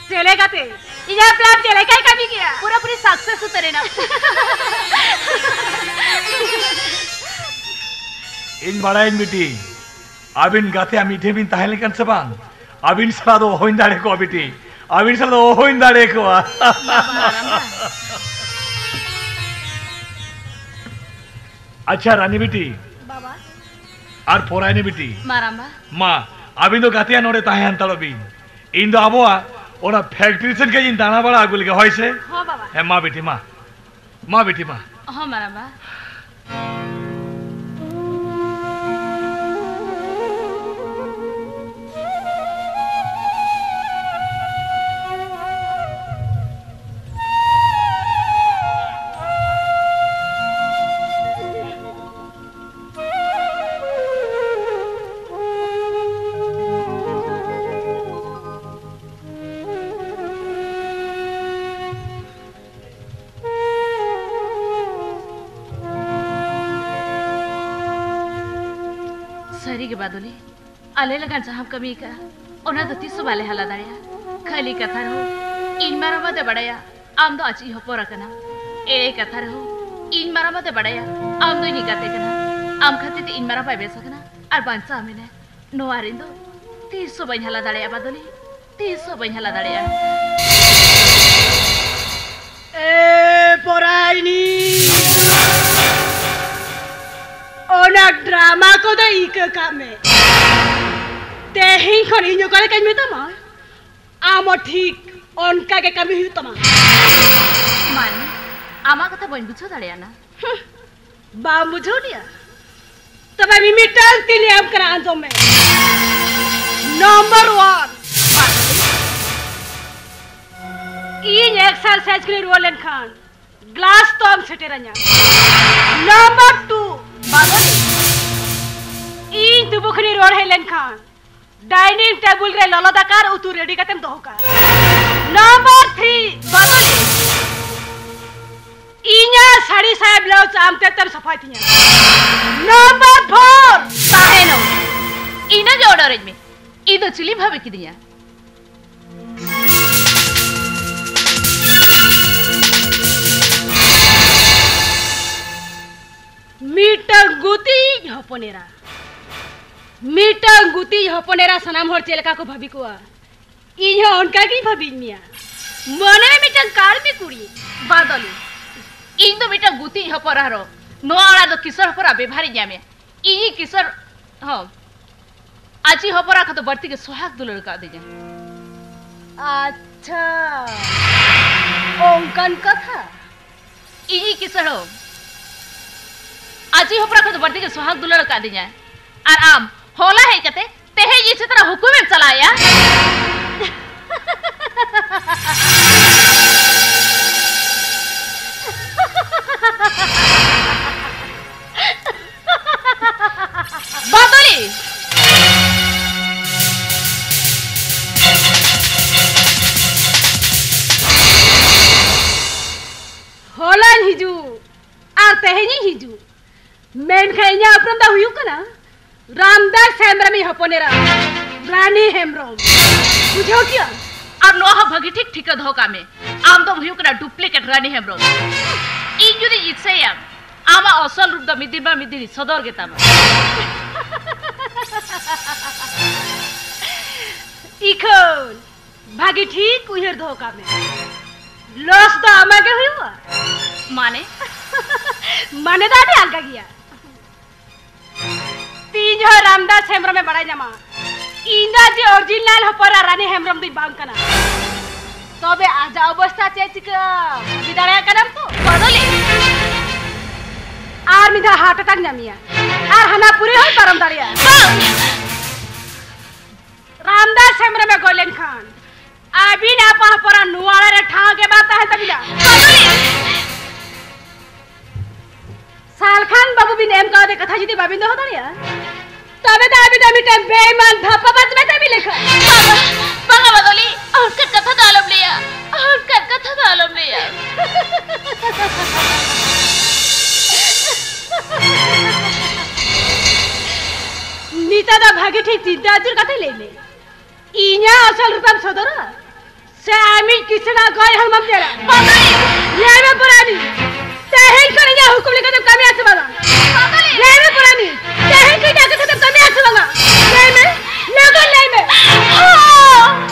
ᱪᱮᱞᱮ ᱜᱟᱛᱮ, ᱤᱧᱟᱹᱜ plan ᱪᱮᱫ ᱞᱮᱠᱟᱭ ᱠᱟᱹᱢᱤ ᱠᱮᱜᱼᱟ? ᱯᱩᱨᱟᱹᱯᱩᱨᱤ success ᱩᱛᱟᱹᱨ ᱮᱱᱟ᱾ ᱤᱧ ᱵᱟᱲᱟᱭᱟᱹᱧ ᱵᱤᱴᱤ, ᱟᱹᱵᱤᱱ ᱜᱟᱛᱮᱭᱟᱜ ᱢᱤᱫ ᱴᱷᱮᱱ ᱵᱤᱱ ᱛᱟᱦᱮᱸ ᱞᱮᱱᱠᱷᱟᱱ ᱥᱮ ᱵᱟᱝ, ᱟᱹᱵᱤᱱ ᱥᱟᱞᱟᱜ ᱫᱚ ᱚᱦᱚᱧ ᱫᱟᱲᱮ ᱠᱚᱜᱼᱟ ᱵᱤᱴᱤ, ᱟᱹᱵᱤᱱ ᱥᱟᱞᱟᱜ ᱫᱚ ᱚᱦᱚᱧ ᱫᱟᱲᱮ ᱠᱚᱜᱼᱟ᱾ ᱟᱪᱪᱷᱟ ᱨᱟᱱᱤ ᱵᱤᱴᱤ, ᱵᱟᱵᱟ᱾ ᱟᱨ ᱯᱚᱨᱟᱭᱱᱤ ᱵᱤᱴᱤ, ᱢᱟᱨᱟᱢᱵᱟ᱾ ᱢᱟ, ᱟᱹᱵᱤᱱ ᱫᱚ ᱜᱟᱛᱮᱭᱟᱜ ᱱᱚᱰᱮ ᱛᱟᱦᱮᱸ ᱦᱟᱛᱟᱲᱚᱜ ᱵᱤᱱ, ᱤᱧ ᱫᱚ ᱟᱵᱚᱣᱟᱜ ᱚᱱᱟ factory ᱥᱮᱫ ᱠᱟᱹᱡ ᱤᱧ ᱫᱟᱬᱟ ᱵᱟᱲᱟ ᱟᱹᱜᱩ ᱞᱮᱜᱮ, ᱦᱳᱭ ᱥᱮ? ᱦᱚᱸ ᱵᱟᱵᱟ᱾ ᱦᱮᱸ ᱢᱟ ᱵᱤᱴᱤ, ᱢᱟ᱾ ᱢᱟ ᱵᱤᱴᱤ ᱢᱟ᱾ ᱦᱚᱸ ᱢᱟᱨᱟᱝᱵᱟ᱾ ᱥᱟᱹᱨᱤ ᱜᱮ ᱵᱟᱫᱚᱞᱤ, ᱟᱞᱮ ᱞᱟᱹᱜᱤᱫ ᱡᱟᱦᱟᱸᱢ ᱠᱟᱹᱢᱤ ᱟᱠᱟᱫᱼᱟ, ᱚᱱᱟ ᱫᱚ ᱛᱤᱥ ᱦᱚᱸ ᱵᱟᱞᱮ ᱦᱟᱞᱟ ᱫᱟᱲᱮᱭᱟᱜᱼᱟ᱾ ᱠᱷᱟᱹᱞᱤ ᱠᱟᱛᱷᱟ ᱨᱮᱦᱚᱸ ᱤᱧ ᱢᱟᱨᱟᱝᱵᱟ ᱫᱚᱭ ᱵᱟᱲᱟᱭᱟ ᱟᱢ ᱫᱚ ᱟᱡᱤᱡ ᱦᱚᱯᱚᱱ ᱠᱟᱱᱟ᱾ ᱮᱲᱮ ᱠᱟᱛᱷᱟ ᱨᱮᱦᱚᱸ ᱤᱧ ᱢᱟᱨᱟᱝᱵᱟ ᱫᱚᱭ ᱵᱟᱲᱟᱭᱟ ᱟᱢ ᱫᱚ ᱤᱧᱤᱡ ᱜᱟᱛᱮ ᱠᱟᱱᱟ᱾ ᱟᱢ ᱠᱷᱟᱹᱛᱤᱨ ᱛᱮ ᱤᱧ ᱢᱟᱨᱟᱝᱵᱟᱭ ᱵᱮᱥ ᱟᱠᱟᱱᱟ ᱟᱨ ᱵᱟᱧᱪᱟᱣ ᱢᱮᱱᱟᱭ᱾ ᱱᱚᱣᱟ ᱨᱤᱱ ᱫᱚ ᱛᱤᱥ ᱦᱚᱸ ᱵᱟᱹᱧ ᱦᱟᱞᱟ ᱫᱟᱲᱮᱭᱟᱜᱼᱟ ᱵᱟᱫᱚᱞᱤ, ᱛᱤᱥ ᱦᱚᱸ ᱵᱟᱹᱧ ᱦᱟᱞᱟ ᱫᱟᱲᱮᱭᱟᱜᱼᱟ᱾ ᱮ ᱯᱚᱨᱟᱭᱱᱤ, ᱚᱱᱟ ᱰᱨᱟᱢᱟ ᱠᱚᱫᱚ ᱤᱠᱟᱹ ᱠᱟᱜ ᱢᱮ᱾ ᱛᱮᱦᱮᱧ ᱠᱷᱚᱱ ᱤᱧ ᱚᱠᱟ ᱞᱮᱠᱟᱧ ᱢᱮᱛᱟᱢᱟ, ᱟᱢ ᱦᱚᱸ ᱴᱷᱤᱠ ᱚᱱᱠᱟ ᱜᱮ ᱠᱟᱹᱢᱤ ᱦᱩᱭᱩᱜ ᱛᱟᱢᱟ᱾ ᱢᱟᱹᱱᱤ, ᱟᱢᱟᱜ ᱠᱟᱛᱷᱟ ᱵᱟᱹᱧ ᱵᱩᱡᱷᱟᱹᱣ ᱫᱟᱲᱮᱭᱟᱜᱼᱟ᱾ ᱦᱩᱸ, ᱵᱟᱢ ᱵᱩᱡᱷᱟᱹᱣ ᱞᱮᱭᱟ? ᱛᱚᱵᱮ ᱢᱤᱢᱤᱫᱴᱟᱝ ᱛᱤᱧ ᱞᱟᱹᱭᱟᱢ ᱠᱟᱱᱟ, ᱟᱸᱡᱚᱢ ᱢᱮ᱾ ᱱᱚᱢᱵᱚᱨ ᱚᱣᱟᱱ, ᱤᱧ ᱮᱠᱥᱟᱨᱥᱟᱭᱤᱡᱽ ᱠᱷᱚᱱᱤᱧ ᱨᱩᱣᱟᱹᱲ ᱞᱮᱱᱠᱷᱟᱱ ᱜᱞᱟᱥ ᱛᱚᱢ ᱥᱮᱴᱮᱨᱟᱹᱧᱟ᱾ ᱱᱚᱢᱵᱚᱨ ᱴᱩ, ᱵᱟᱫᱚᱞᱤ, ᱤᱧ ᱛᱩᱵᱩ ᱠᱷᱚᱱᱤᱧ ᱨᱩᱣᱟᱹᱲ ᱦᱮᱡ ᱞᱮᱱᱠᱷᱟᱱ ᱰᱟᱭᱱᱤᱝ ᱴᱮᱵᱩᱞ ᱨᱮ ᱞᱚᱞᱚ ᱫᱟᱠᱟ ᱟᱨ ᱩᱛᱩ ᱨᱮᱰᱤ ᱠᱟᱛᱮᱢ ᱫᱚᱦᱚ ᱠᱟᱜᱼᱟ᱾ ᱱᱚᱢᱵᱚᱨ ᱛᱷᱨᱤ, ᱵᱟᱫᱚᱞᱤ, ᱤᱧᱟᱹᱜ ᱥᱟᱹᱲᱤ ᱥᱟᱭᱟ ᱵᱞᱟᱣᱩᱡᱽ ᱟᱢ ᱛᱮ ᱛᱮᱢ ᱥᱟᱯᱷᱟᱭ ᱛᱤᱧᱟ᱾ ᱱᱚᱢᱵᱚᱨ ᱯᱷᱳᱨ, ᱛᱟᱦᱮᱱᱚᱜ, ᱤᱱᱟᱹᱜᱮ ᱚᱰᱟᱨ ᱟᱹᱧ ᱢᱮ᱾ ᱤᱧ ᱫᱚ ᱪᱤᱞᱤᱢ ᱵᱷᱟᱵᱮ ᱠᱤᱫᱤᱧᱟ? ᱢᱤᱫᱴᱟᱝ ᱜᱩᱛᱤᱡ ᱦᱚᱯᱚᱱ ᱮᱨᱟ, ᱢᱤᱫᱴᱟᱝ ᱜᱩᱛᱤᱡ ᱦᱚᱯᱚᱱ ᱮᱨᱟ ᱥᱟᱱᱟᱢ ᱦᱚᱲ ᱪᱮᱫ ᱞᱮᱠᱟ ᱠᱚ ᱵᱷᱟᱹᱵᱤ ᱠᱚᱣᱟ, ᱤᱧ ᱦᱚᱸ ᱚᱱᱠᱟ ᱜᱤᱧ ᱵᱷᱟᱹᱵᱤᱭᱮᱫ ᱢᱮᱭᱟ᱾ ᱢᱚᱱᱮ ᱢᱮ ᱢᱤᱫᱴᱟᱝ ᱠᱟᱹᱲᱢᱤ ᱠᱩᱲᱤ᱾ ᱵᱟᱫᱚᱞᱤ, ᱤᱧ ᱫᱚ ᱢᱤᱫᱴᱟᱝ ᱜᱩᱛᱤᱡ ᱦᱚᱯᱚᱱ ᱮᱨᱟ ᱨᱮᱦᱚᱸ ᱱᱚᱣᱟ ᱚᱲᱟᱜ ᱫᱚ ᱠᱤᱥᱟᱹᱬ ᱦᱚᱯᱚᱱ ᱮᱨᱟ ᱵᱮᱵᱷᱟᱨᱤᱧ ᱧᱟᱢᱮᱭᱟ᱾ ᱤᱧᱤᱡ ᱠᱤᱥᱟᱹᱬ, ᱦᱚᱸ, ᱟᱡᱤᱡ ᱦᱚᱯᱚᱱ ᱮᱨᱟ ᱠᱷᱚᱱ ᱫᱚ ᱵᱟᱹᱲᱛᱤ ᱜᱮ ᱥᱚᱦᱟᱜᱽ ᱫᱩᱞᱟᱹᱲ ᱠᱟᱣᱫᱤᱧᱟ᱾ ᱟᱪᱪᱷᱟ, ᱚᱱᱠᱟᱱ ᱠᱟᱛᱷᱟ? ᱤᱧ ᱠᱤᱥᱟᱹᱬ ᱦᱚᱲ, ᱟᱡᱤᱡ ᱦᱚᱯᱚᱱ ᱠᱷᱚᱱ ᱫᱚ ᱵᱟᱹᱲᱛᱤ ᱜᱮ ᱥᱚᱦᱟᱜ ᱫᱩᱞᱟᱹᱲ ᱟᱠᱟᱫᱤᱧᱟᱭ᱾ ᱟᱨ ᱟᱢ ᱦᱚᱞᱟ ᱦᱮᱡ ᱠᱟᱛᱮ ᱛᱮᱦᱮᱧ ᱤᱧ ᱪᱮᱛᱟᱱ ᱨᱮ ᱦᱩᱠᱩᱢᱮᱢ ᱪᱟᱞᱟᱣᱮᱜᱼᱟ? ᱵᱟᱫᱚᱞᱤ! ᱦᱚᱞᱟᱧ ᱦᱤᱡᱩᱜ ᱟᱨ ᱛᱮᱦᱮᱧᱤᱧ ᱦᱤᱡᱩᱜ, ᱢᱮᱱᱠᱷᱟᱱ ᱤᱧᱟᱹᱜ ᱩᱯᱨᱩᱢ ᱫᱚ ᱦᱩᱭᱩᱜ ᱠᱟᱱᱟ ᱨᱟᱢᱫᱟᱥ ᱦᱮᱢᱵᱨᱚᱢᱤᱡ ᱦᱚᱯᱚᱱ ᱮᱨᱟ, ᱨᱟᱱᱤ ᱦᱮᱢᱵᱨᱚᱢ᱾ ᱵᱩᱡᱷᱟᱹᱣ ᱠᱮᱜᱼᱟᱢ? ᱟᱨ ᱱᱚᱣᱟ ᱦᱚᱸ ᱵᱷᱟᱹᱜᱤ ᱴᱷᱤᱠ ᱴᱷᱤᱠᱟᱹ ᱫᱚᱦᱚ ᱠᱟᱜ ᱢᱮ, ᱟᱢ ᱫᱚᱢ ᱦᱩᱭᱩᱜ ᱠᱟᱱᱟ duplicate ᱨᱟᱱᱤ ᱦᱮᱢᱵᱨᱚᱢ᱾ ᱤᱧ ᱡᱩᱫᱤᱧ ᱤᱪᱪᱷᱟᱹᱭᱟ, ᱟᱢᱟᱜ ᱚᱥᱚᱞ ᱨᱩᱯ ᱫᱚ ᱢᱤᱫ ᱫᱤᱱ ᱵᱟᱝ ᱢᱤᱫ ᱫᱤᱱ ᱥᱚᱫᱚᱨ ᱜᱮ ᱛᱟᱢᱟ᱾ ᱤᱠᱷᱟᱹᱱ ᱵᱷᱟᱹᱜᱤ ᱴᱷᱤᱠ ᱩᱭᱦᱟᱹᱨ ᱫᱚᱦᱚ ᱠᱟᱜ ᱢᱮ, loss ᱫᱚ ᱟᱢᱟᱜ ᱜᱮ ᱦᱩᱭᱩᱜᱼᱟ᱾ ᱢᱟᱱᱮ? ᱢᱟᱱᱮ ᱫᱚ ᱟᱹᱰᱤ ᱟᱞᱜᱟ ᱜᱮᱭᱟ᱾ ᱛᱤᱱ ᱡᱚᱦᱚᱜ ᱨᱟᱢᱫᱟᱥ ᱦᱮᱢᱵᱨᱚᱢᱮ ᱵᱟᱲᱟᱭ ᱧᱟᱢᱟ, ᱤᱧ ᱫᱚ ᱟᱡᱤᱡ original ᱦᱚᱯᱚᱱ ᱮᱨᱟ ᱨᱟᱱᱤ ᱦᱮᱢᱵᱨᱚᱢ ᱫᱚᱧ ᱵᱟᱝ ᱠᱟᱱᱟ, ᱛᱚᱵᱮ ᱟᱡᱟᱜ ᱚᱵᱚᱥᱛᱟ ᱪᱮᱫ ᱪᱤᱠᱟᱹᱜᱼᱟ, ᱵᱷᱟᱹᱵᱤ ᱫᱟᱲᱮᱭᱟᱜ ᱠᱟᱱᱟᱢ ᱛᱚ? ᱵᱚᱫᱚᱞᱤ! ᱟᱨ ᱢᱤᱫ ᱫᱷᱟᱣ heart attack ᱧᱟᱢᱮᱭᱟ, ᱟᱨ ᱦᱟᱱᱟ ᱯᱩᱨᱤ ᱦᱚᱸᱭ ᱯᱟᱨᱚᱢ ᱫᱟᱲᱮᱭᱟᱜᱼᱟ᱾ ᱵᱟᱝ! ᱨᱟᱢᱫᱟᱥ ᱦᱮᱢᱵᱨᱚᱢᱮ ᱜᱚᱡ ᱞᱮᱱᱠᱷᱟᱱ ᱟᱹᱵᱤᱱ ᱟᱯᱟ ᱦᱚᱯᱚᱱᱟᱜ ᱱᱚᱣᱟ ᱚᱲᱟᱜ ᱨᱮ ᱴᱷᱟᱶ ᱜᱮ ᱵᱟᱝ ᱛᱟᱦᱮᱱ ᱛᱟᱹᱵᱤᱱᱟ᱾ ᱵᱚᱫᱚᱞᱤ! ᱥᱟᱞᱠᱷᱟᱱ ᱵᱟᱹᱵᱩ ᱵᱤᱱ ᱮᱢ ᱠᱟᱣᱫᱮ ᱠᱟᱛᱷᱟ ᱡᱩᱫᱤ ᱵᱟᱵᱤᱱ ᱫᱚᱦᱚ ᱫᱟᱲᱮᱭᱟᱜᱼᱟ, ᱛᱚᱵᱮ ᱫᱚ ᱟᱹᱵᱤᱱ ᱫᱚ ᱢᱤᱫᱴᱟᱝ ᱵᱮᱭᱤᱢᱟᱱ ᱫᱷᱟᱯᱯᱟ ᱵᱟᱪ ᱢᱮᱛᱟ ᱵᱤᱱ ᱞᱮᱠᱷᱟᱱ᱾ ᱵᱟᱝᱟ, ᱵᱟᱝᱟ ᱵᱟᱫᱚᱞᱤ, ᱚᱱᱠᱟᱱ ᱠᱟᱛᱷᱟ ᱫᱚ ᱟᱞᱚᱢ ᱞᱟᱹᱭᱟ, ᱚᱱᱠᱟᱱ ᱠᱟᱛᱷᱟ ᱫᱚ ᱟᱞᱚᱢ ᱞᱟᱹᱭᱟ᱾ ᱱᱤᱛᱚᱜ ᱫᱚ ᱵᱷᱟᱜᱮ ᱴᱷᱤᱠ ᱪᱤᱱᱛᱟᱹ ᱟᱹᱪᱩᱨ ᱠᱟᱛᱮ ᱞᱟᱹᱭ ᱢᱮ, ᱤᱧᱟᱹᱜ ᱟᱥᱚᱞ ᱨᱩᱯᱮᱢ ᱥᱚᱫᱚᱨᱟ ᱥᱮ ᱟᱢᱤᱡ ᱠᱤᱥᱟᱹᱬᱟᱜ ᱜᱚᱡ ᱦᱚᱲᱢᱚᱢ ᱧᱮᱞᱟ? ᱵᱟᱫᱚᱞᱤ! ᱞᱟᱹᱭ ᱢᱮ ᱯᱚᱨᱟᱱᱤ, ᱛᱮᱦᱮᱧ ᱠᱷᱚᱱ ᱤᱧᱟᱹᱜ ᱦᱩᱠᱩᱢ ᱞᱮᱠᱟᱛᱮᱢ ᱠᱟᱹᱢᱤᱭᱟ ᱥᱮ ᱵᱟᱝᱟ? ᱵᱟᱫᱚᱞᱤ! ᱞᱟᱹᱭ ᱢᱮ ᱯᱚᱨᱟᱱᱤ, ᱛᱮᱦᱮᱧ ᱠᱷᱚᱱ ᱤᱧᱟᱹᱜ ᱠᱟᱛᱷᱟ ᱛᱮᱢ ᱠᱟᱹᱢᱤᱭᱟ ᱥᱮ ᱵᱟᱝᱟ? ᱞᱟᱹᱭ ᱢᱮ, ᱞᱚᱜᱚᱱ ᱞᱟᱹᱭ ᱢᱮ᱾ ᱦᱚᱸ!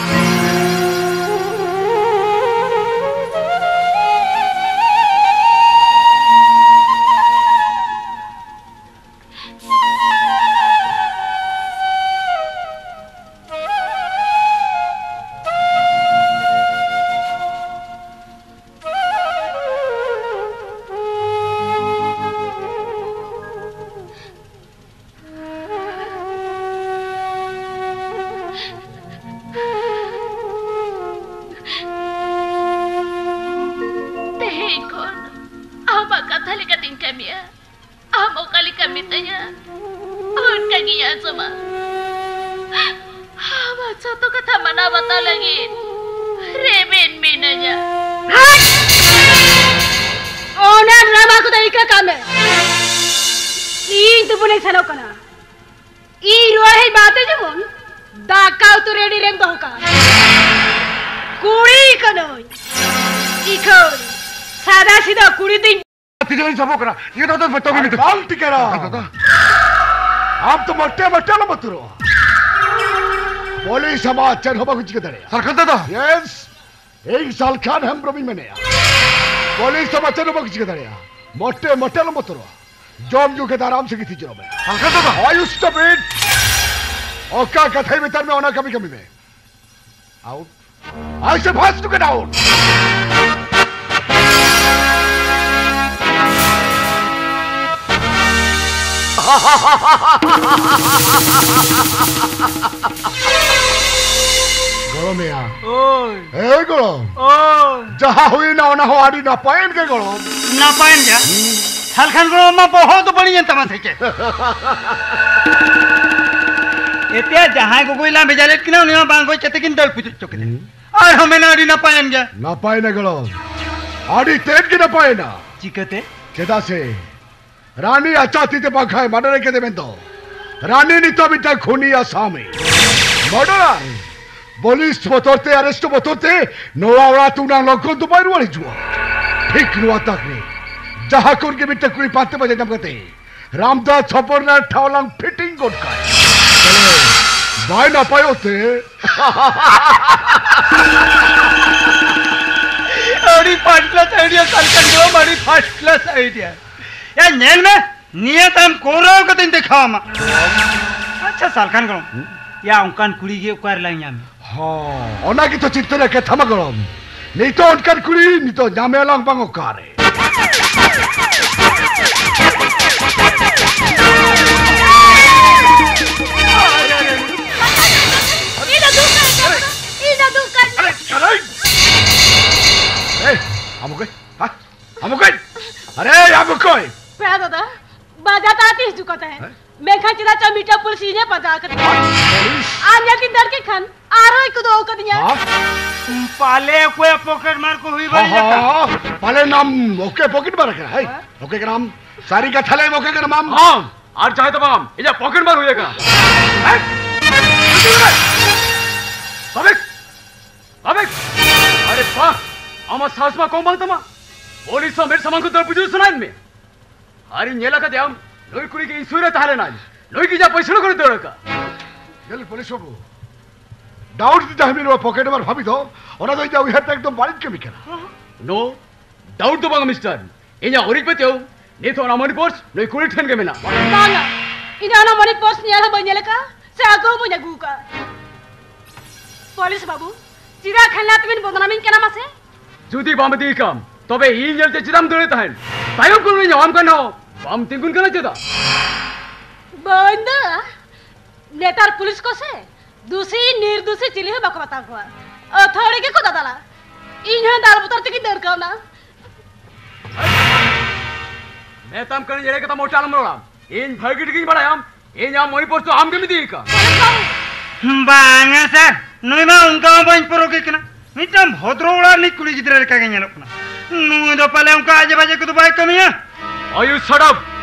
ᱟᱢᱟᱜ ᱠᱟᱛᱷᱟ ᱞᱮᱠᱟᱛᱤᱧ ᱠᱟᱹᱢᱤᱭᱟ᱾ ᱟᱢ ᱚᱠᱟ ᱞᱮᱠᱟᱢ ᱢᱤᱛᱟᱹᱧᱟ, ᱚᱱᱠᱟ ᱜᱤᱧ ᱟᱸᱡᱚᱢᱟ᱾ ᱟᱢᱟᱜ ᱡᱚᱛᱚ ᱠᱟᱛᱷᱟ ᱢᱟᱱᱟᱣ ᱵᱟᱛᱟᱣ ᱞᱟᱹᱜᱤᱫ ᱨᱮᱵᱮᱱ ᱢᱤᱱᱟᱹᱧᱟ᱾ ᱚᱱᱟ ᱰᱨᱟᱢᱟ ᱠᱚᱫᱚ ᱤᱠᱟᱹ ᱠᱟᱜ ᱢᱮ᱾ ᱤᱧ ᱛᱩᱯᱩᱱᱤᱧ ᱥᱮᱱᱚᱜ ᱠᱟᱱᱟ᱾ ᱤᱧ ᱨᱩᱣᱟᱹᱲ ᱦᱮᱡ ᱢᱟᱛᱮ ᱡᱮᱢᱚᱱ ᱫᱟᱠᱟ ᱩᱛᱩ ᱨᱮᱰᱤ ᱨᱮᱢ ᱫᱚᱦᱚ ᱠᱟᱜᱼᱟ᱾ ᱠᱩᱲᱤ ᱠᱟᱹᱱᱟᱹᱧ, ᱤᱠᱷᱟᱹᱱ ᱥᱟᱫᱟ ᱥᱤᱫᱟ ᱠᱩᱲᱤ ᱫᱤᱱ᱾ ᱛᱤᱡᱩ ᱞᱤᱧ ᱥᱟᱵᱚᱜ ᱠᱟᱱᱟ᱾ ᱤᱧ ᱫᱚ ᱵᱮᱛᱚ ᱜᱮ ᱟᱨ ᱢᱤᱫ ᱵᱟᱝ ᱴᱤᱠᱟᱹᱨᱟ᱾ ᱫᱟᱫᱟ᱾ ᱟᱢ ᱛᱚ ᱢᱚᱴᱮ ᱢᱚᱴᱮ ᱟᱞᱚᱢ ᱵᱚᱛᱚᱨᱚᱜᱼᱟ᱾ ᱯᱩᱞᱤᱥ ᱟᱢᱟᱜ ᱪᱮᱫ ᱦᱚᱸ ᱵᱟᱠᱚ ᱪᱤᱠᱟᱹ ᱫᱟᱲᱮᱭᱟᱜᱼᱟ᱾ ᱥᱟᱞᱠᱷᱟᱱ ᱫᱟᱫᱟ᱾ ᱭᱮᱥ, ᱤᱧ ᱥᱟᱞᱠᱷᱟᱱ ᱦᱮᱢᱵᱨᱚᱢ ᱤᱧ ᱢᱮᱱᱮᱜᱼᱟ᱾ ᱯᱩᱞᱤᱥ ᱟᱢᱟᱜ ᱪᱮᱫ ᱦᱚᱸ ᱵᱟᱠᱚ ᱪᱤᱠᱟᱹ ᱫᱟᱲᱮᱭᱟᱜᱼᱟ᱾ ᱢᱚᱴᱮ ᱢᱚᱴᱮ ᱟᱞᱚᱢ ᱵᱚᱛᱚᱨᱚᱜᱼᱟ᱾ ᱡᱚᱢ ᱧᱩ ᱠᱟᱛᱮ ᱟᱨᱟᱢ ᱥᱮ ᱜᱤᱛᱤᱡ ᱡᱤᱨᱟᱹᱜ ᱢᱮ᱾ ᱥᱟᱞᱠᱷᱟᱱ ᱫᱟᱫᱟ᱾ Are you stupid? ᱚᱠᱟ ᱠᱟᱛᱷᱟᱭ ᱢᱮᱛᱟᱫ ᱢᱮ ᱚᱱᱟ ᱠᱟᱹᱢᱤ ᱠᱟᱹᱢᱤ ᱢᱮ᱾ Out. I say first to get out. ᱜᱚᱲᱚᱢᱮᱭᱟ᱾ ᱳᱭ᱾ ᱮᱭ ᱜᱚᱲᱚᱢ᱾ ᱳᱭ᱾ ᱡᱟᱦᱟᱸ ᱦᱩᱭᱱᱟ ᱚᱱᱟ ᱦᱚᱸ ᱟᱹᱰᱤ ᱱᱟᱯᱟᱭᱮᱱ ᱜᱮ ᱜᱚᱲᱚᱢ᱾ ᱱᱟᱯᱟᱭᱮᱱ ᱜᱮᱭᱟ? ᱦᱩᱸ᱾ ᱥᱟᱞᱠᱷᱟᱱ ᱜᱚᱲᱚᱢ ᱢᱟ ᱵᱚᱦᱚᱜ ᱫᱚ ᱵᱟᱹᱲᱤᱡ ᱮᱱ ᱛᱟᱢᱟ ᱥᱮ ᱪᱮᱫ? ᱮᱛᱮ ᱡᱟᱦᱟᱸᱭ ᱜᱚᱜᱚᱭ ᱞᱟᱝ ᱵᱷᱮᱡᱟ ᱞᱮᱫ ᱠᱤᱱᱟ ᱩᱱᱤ ᱢᱟ ᱵᱟᱝ ᱜᱚᱡ ᱠᱟᱛᱮ ᱠᱤᱱ ᱫᱟᱹᱲ ᱯᱩᱪᱩᱡ ᱦᱚᱪᱚ ᱠᱮᱫᱟ᱾ ᱦᱩᱸ᱾ ᱟᱨᱦᱚᱸ ᱢᱮᱱᱟ ᱟᱹᱰᱤ ᱱᱟᱯᱟᱭᱮᱱ ᱜᱮᱭᱟ᱾ ᱱᱟᱯᱟᱭᱮᱱᱟ ᱜᱚᱲᱚᱢ, ᱟᱹᱰᱤ ᱛᱮᱫ ᱜᱮ ᱱᱟᱯᱟᱭᱮᱱᱟ᱾ ᱪᱤᱠᱟᱹᱛᱮ? ᱪᱮᱫᱟᱜ ᱥᱮ ᱨᱟᱱᱤ ᱟᱪᱟ ᱛᱤ ᱛᱮ ᱵᱟᱝᱠᱷᱟᱱ ᱢᱟᱰᱟᱨ ᱠᱮᱫᱮ ᱢᱮᱱᱫᱚ᱾ ᱨᱟᱱᱤ ᱱᱤᱛᱚᱜ ᱢᱤᱫᱴᱟᱝ ᱠᱷᱩᱱᱤ ᱟᱥᱟᱢᱤ᱾ ᱢᱟᱰᱟᱨ! ᱯᱩᱞᱤᱥ ᱵᱚᱛᱚᱨ ᱛᱮ, ᱟᱨᱮᱥᱴ ᱵᱚᱛᱚᱨ ᱛᱮ ᱱᱚᱣᱟ ᱚᱲᱟᱜ ᱛᱮ ᱩᱱᱟᱝ ᱞᱚᱜᱚᱱ ᱫᱚ ᱵᱟᱭ ᱨᱩᱣᱟᱹᱲ ᱦᱤᱡᱩᱜᱼᱟ᱾ ᱴᱷᱤᱠ ᱱᱚᱣᱟ ᱛᱟᱠ ᱨᱮ ᱡᱟᱦᱟᱸ ᱠᱷᱚᱱ ᱜᱮ ᱢᱤᱫᱴᱟᱝ ᱠᱩᱲᱤ ᱯᱟᱱᱛᱮ ᱵᱟᱡᱟᱣ ᱧᱟᱢ ᱠᱟᱛᱮ ᱨᱟᱢᱫᱟᱥ ᱦᱚᱯᱚᱱ ᱨᱮᱱᱟᱜ ᱴᱷᱟᱶ ᱞᱟᱝ ᱯᱷᱤᱴᱤᱝ ᱜᱚᱫ ᱠᱟᱭ᱾ ᱛᱟᱦᱞᱮ ᱵᱟᱭ ᱱᱟᱯᱟᱭᱚᱜ ᱛᱮ? ᱟᱹᱰᱤ ᱯᱷᱟᱥᱴ ᱠᱞᱟᱥ ᱟᱭᱰᱤᱭᱟ ᱥᱟᱞᱠᱷᱟᱱ ᱜᱚᱲᱚᱢ, ᱟᱹᱰᱤ ᱯᱷᱟᱥᱴ ᱠᱞᱟᱥ ᱟᱭᱰᱤᱭᱟ᱾ ᱮ, ᱧᱮᱞ ᱢᱮ, ᱱᱤᱭᱟᱹ ᱛᱟᱭᱚᱢ ᱠᱚᱨᱟᱣ ᱠᱟᱛᱮᱧ ᱫᱮᱠᱷᱟᱣ ᱟᱢᱟ᱾ ᱟᱪᱪᱷᱟ ᱥᱟᱞᱠᱷᱟᱱ ᱜᱚᱲᱚᱢ, ᱭᱟ ᱚᱱᱠᱟᱱ ᱠᱩᱲᱤ ᱜᱮ ᱚᱠᱟ ᱨᱮᱞᱟᱝ ᱧᱟᱢᱟ? ᱦᱚᱸ, ᱚᱱᱟ ᱜᱮᱛᱚ ᱪᱤᱱᱛᱟᱹ ᱨᱮᱭᱟᱜ ᱠᱟᱛᱷᱟ ᱢᱟ ᱜᱚᱲᱚᱢ᱾ ᱱᱤᱛᱚᱜ ᱚᱱᱠᱟᱱ ᱠᱩᱲᱤ ᱱᱤᱛᱚᱜ ᱧᱟᱢᱮᱭᱟᱞᱟᱝ ᱵᱟᱝ ᱚᱠᱟᱨᱮ? ᱤᱧ ᱫᱚ ᱫᱩᱠ ᱠᱟᱱ ᱛᱟᱵᱚᱱᱟ᱾ ᱤᱧ ᱫᱚ ᱫᱩᱠ ᱠᱟᱱ ᱟᱨᱮ, ᱟᱨᱮ! ᱮᱭ, ᱟᱢ ᱚᱠᱚᱭ? ᱦᱟ? ᱟᱢ ᱚᱠᱚᱭ? ᱮᱭ, ᱟᱢ ᱚᱠᱚᱭ? ᱯᱮᱲᱟ ᱫᱟᱫᱟ, ᱵᱟᱡᱟᱨ ᱛᱟᱞᱟᱛᱮ ᱦᱤᱡᱩᱜ ᱠᱟᱱ ᱛᱟᱦᱮᱸᱫ᱾ ᱦᱮᱸ? ᱢᱮᱱᱠᱷᱟᱱ ᱪᱮᱫᱟᱜ ᱪᱚ ᱢᱤᱫᱴᱟᱝ ᱯᱩᱞᱤᱥ ᱤᱧᱮ ᱯᱟᱸᱡᱟ ᱟᱠᱟᱫᱤᱧᱟ᱾ ᱯᱩᱞᱤᱥ? ᱟᱨ ᱧᱮᱞ ᱛᱤᱧ ᱫᱟᱹᱲ ᱠᱮᱫ ᱠᱷᱟᱱ ᱟᱨᱦᱚᱸᱭ ᱠᱩᱫᱟᱹᱣ ᱟᱠᱟᱫᱤᱧᱟ᱾ ᱦᱟ? ᱯᱟᱞᱮ ᱚᱠᱚᱭᱟᱜ ᱯᱚᱠᱮᱴ ᱢᱟᱨ ᱠᱚ ᱦᱩᱭ ᱦᱟ, ᱵᱟᱹᱲᱤᱡ ᱦᱟ, ᱟᱠᱟᱱᱟ᱾ ᱦᱟ᱾ ᱯᱟᱞᱮ ᱟᱢ ᱚᱠᱚᱭ ᱯᱚᱠᱮᱴ ᱢᱟᱨ ᱟᱠᱟᱱᱟ? ᱦᱮᱸ? ᱦᱮᱸ? ᱚᱠᱚᱭ ᱠᱟᱱᱟᱢ? ᱥᱟᱹᱨᱤ ᱠᱟᱛᱷᱟ ᱞᱟᱹᱭ ᱢᱮ, ᱚᱠᱚᱭ ᱠᱟᱱᱟᱢ ᱟᱢ? ᱟᱢ! ᱟᱨ ᱡᱟᱦᱟᱸᱭ ᱫᱚ ᱵᱟᱝ, ᱤᱧᱟᱜ ᱯᱚᱠᱮᱴ ᱢᱟᱨ ᱦᱩᱭ ᱟᱠᱟᱱᱟ᱾ ᱦᱮᱸ? ᱵᱟᱵᱮᱠ! ᱵᱟᱵᱮᱠ! ᱟᱨᱮ ᱵᱟᱦ! ᱟᱢᱟᱜ ᱥᱟᱦᱚᱥ ᱢᱟ ᱠᱚᱢ ᱵᱟᱝ ᱛᱟᱢᱟ᱾ ᱯᱩᱞᱤᱥ ᱦᱚᱸ ᱢᱮᱫ ᱥᱟᱢᱟᱝ ᱠᱷᱚᱱ ᱫᱟᱹᱲ ᱵᱩᱡᱷᱟᱹᱣ ᱥᱟᱱᱟᱭᱮᱫ ᱢᱮ᱾ ᱟᱨᱤᱧ ᱧᱮᱞ ᱟᱠᱟᱫᱮᱭᱟ, ᱱᱩᱭ ᱠᱩᱲᱤ ᱜᱮ ᱤᱧ ᱥᱩᱨ ᱨᱮ ᱛᱟᱦᱮᱸ ᱞᱮᱱᱟᱭ᱾ ᱱᱩᱭ ᱜᱮ ᱤᱧᱟᱜ ᱯᱚᱭᱥᱟ ᱠᱚᱨᱮ ᱫᱟᱹᱲ ᱟᱠᱟᱫ᱾ ᱧᱮᱞ ᱯᱩᱞᱤᱥ ᱵᱟᱹᱵᱩ, ᱰᱟᱣᱩᱴ ᱡᱩᱫᱤ ᱛᱟᱦᱮᱸ ᱱᱚᱣᱟ ᱯᱚᱠᱮᱴ ᱢᱟᱨ ᱵᱷᱟᱵᱤ ᱫᱚ, ᱚᱱᱟ ᱫᱚ ᱤᱧᱟᱜ ᱩᱭᱦᱟᱹᱨ ᱛᱮ ᱮᱠᱫᱚᱢ ᱵᱟᱹᱲᱤᱡ ᱠᱟᱹᱢᱤ ᱠᱟᱱᱟ᱾ No, ᱰᱟᱣᱩᱴ ᱫᱚ ᱵᱟᱝ, ᱢᱤᱥᱴᱟᱨ᱾ ᱤᱧᱟᱜ ᱩᱨᱤᱡ ᱯᱟᱹᱛᱭᱟᱹᱣ, ᱱᱤᱛ ᱦᱚᱸ ᱚᱱᱟ ᱢᱟᱱᱤ ᱯᱟᱨᱥ ᱱᱩᱭ ᱠᱩᱲᱤ ᱴᱷᱮᱱ ᱜᱮ ᱢᱮᱱᱟᱜᱼᱟ᱾ ᱵᱟᱝᱟ, ᱤᱧ ᱫᱚ ᱚᱱᱟ ᱢᱟᱱᱤ ᱯᱟᱨᱥ ᱧᱮᱞ ᱦᱚᱸ ᱵᱟᱹᱧ ᱧᱮᱞ ᱟᱠᱟᱫᱼᱟ, ᱥᱮ ᱟᱹᱜᱩ ᱦᱚᱸ ᱵᱟᱹᱧ ᱟᱹᱜᱩ ᱟᱠᱟᱫᱼᱟ᱾ ᱯᱩᱞᱤᱥ ᱵᱟᱹᱵᱩ, ᱪᱮᱫᱟᱜ ᱠᱷᱟᱱ ᱛᱮᱵᱤᱱ ᱵᱚᱫᱱᱟᱢᱤᱧ ᱠᱟᱱᱟ ᱢᱟᱥᱮ? ᱡᱩᱫᱤ ᱵᱟᱢ ᱤᱫᱤᱭᱮ ᱠᱷᱟᱱ, ᱛᱚᱵᱮ ᱤᱧ ᱧᱮᱞᱛᱮ ᱪᱮᱫᱟᱜ ᱮᱢ ᱫᱟᱹᱲᱮᱫ ᱛᱟᱦᱮᱸᱱ? ᱛᱟᱭᱚᱢ ᱠᱷᱚᱱ ᱧᱟᱢ ᱠᱟᱱ ᱦᱚᱸ ᱵᱟᱢ ᱛᱤᱸᱜᱩᱱ ᱠᱟᱱᱟ ᱪᱮᱫᱟᱜ? ᱵᱟᱹᱧ ᱫᱟᱹᱲᱟ᱾ ᱱᱮᱛᱟᱨ ᱯᱩᱞᱤᱥ ᱠᱚ ᱥᱮ ᱫᱩᱥᱤ ᱱᱤᱨᱫᱩᱥᱤ ᱪᱤᱞᱤ ᱦᱚᱸ ᱵᱟᱠᱚ ᱵᱟᱛᱟᱣ ᱠᱚᱣᱟ᱾ ᱟᱹᱛᱷᱟᱹᱲᱤ ᱜᱮᱠᱚ ᱫᱟᱫᱟᱞᱟ᱾ ᱤᱧ ᱦᱚᱸ ᱫᱟᱞ ᱵᱚᱛᱚᱨ ᱛᱮᱜᱤᱧ ᱫᱟᱹᱲ ᱠᱟᱣᱱᱟ᱾ ᱢᱮᱛᱟᱢ ᱠᱟᱹᱱᱟᱹᱧ, ᱮᱲᱮ ᱠᱟᱛᱷᱟ ᱢᱚᱪᱟ ᱟᱞᱚᱢ ᱨᱚᱲᱟ᱾ ᱤᱧ ᱵᱷᱟᱹᱜᱤ ᱴᱷᱤᱠᱤᱧ ᱵᱟᱲᱟᱭᱟ, ᱤᱧ ᱟᱢ ᱢᱚᱱᱤᱯᱩᱨ ᱫᱚ ᱟᱢ ᱜᱮᱢ ᱤᱫᱤ ᱟᱠᱟᱫ᱾ ᱵᱟᱝᱟ ᱥᱟᱨ, ᱱᱩᱭ ᱢᱟ ᱚᱱᱠᱟ ᱢᱟ ᱵᱟᱹᱧ ᱯᱚᱨᱚᱠᱮ ᱠᱟᱱᱟ᱾ ᱢᱤᱫᱴᱟᱝ ᱵᱷᱚᱫᱨᱚ ᱚᱲᱟᱜ ᱨᱤᱱᱤᱡ ᱠᱩᱲᱤ ᱜᱤᱫᱽᱨᱟᱹ ᱞᱮᱠᱟ ᱜᱮ ᱧᱮᱞᱚᱜ ᱠᱟᱱᱟ᱾ ᱱᱩᱭ ᱫᱚ ᱯᱟᱞᱮ ᱚᱱᱠᱟ ᱟᱡᱮ ᱵᱟᱡᱮ ᱠᱚᱫᱚ ᱵᱟᱭ ᱠᱟᱹᱢᱤᱭᱟ᱾ ᱚᱭᱩ, shut up!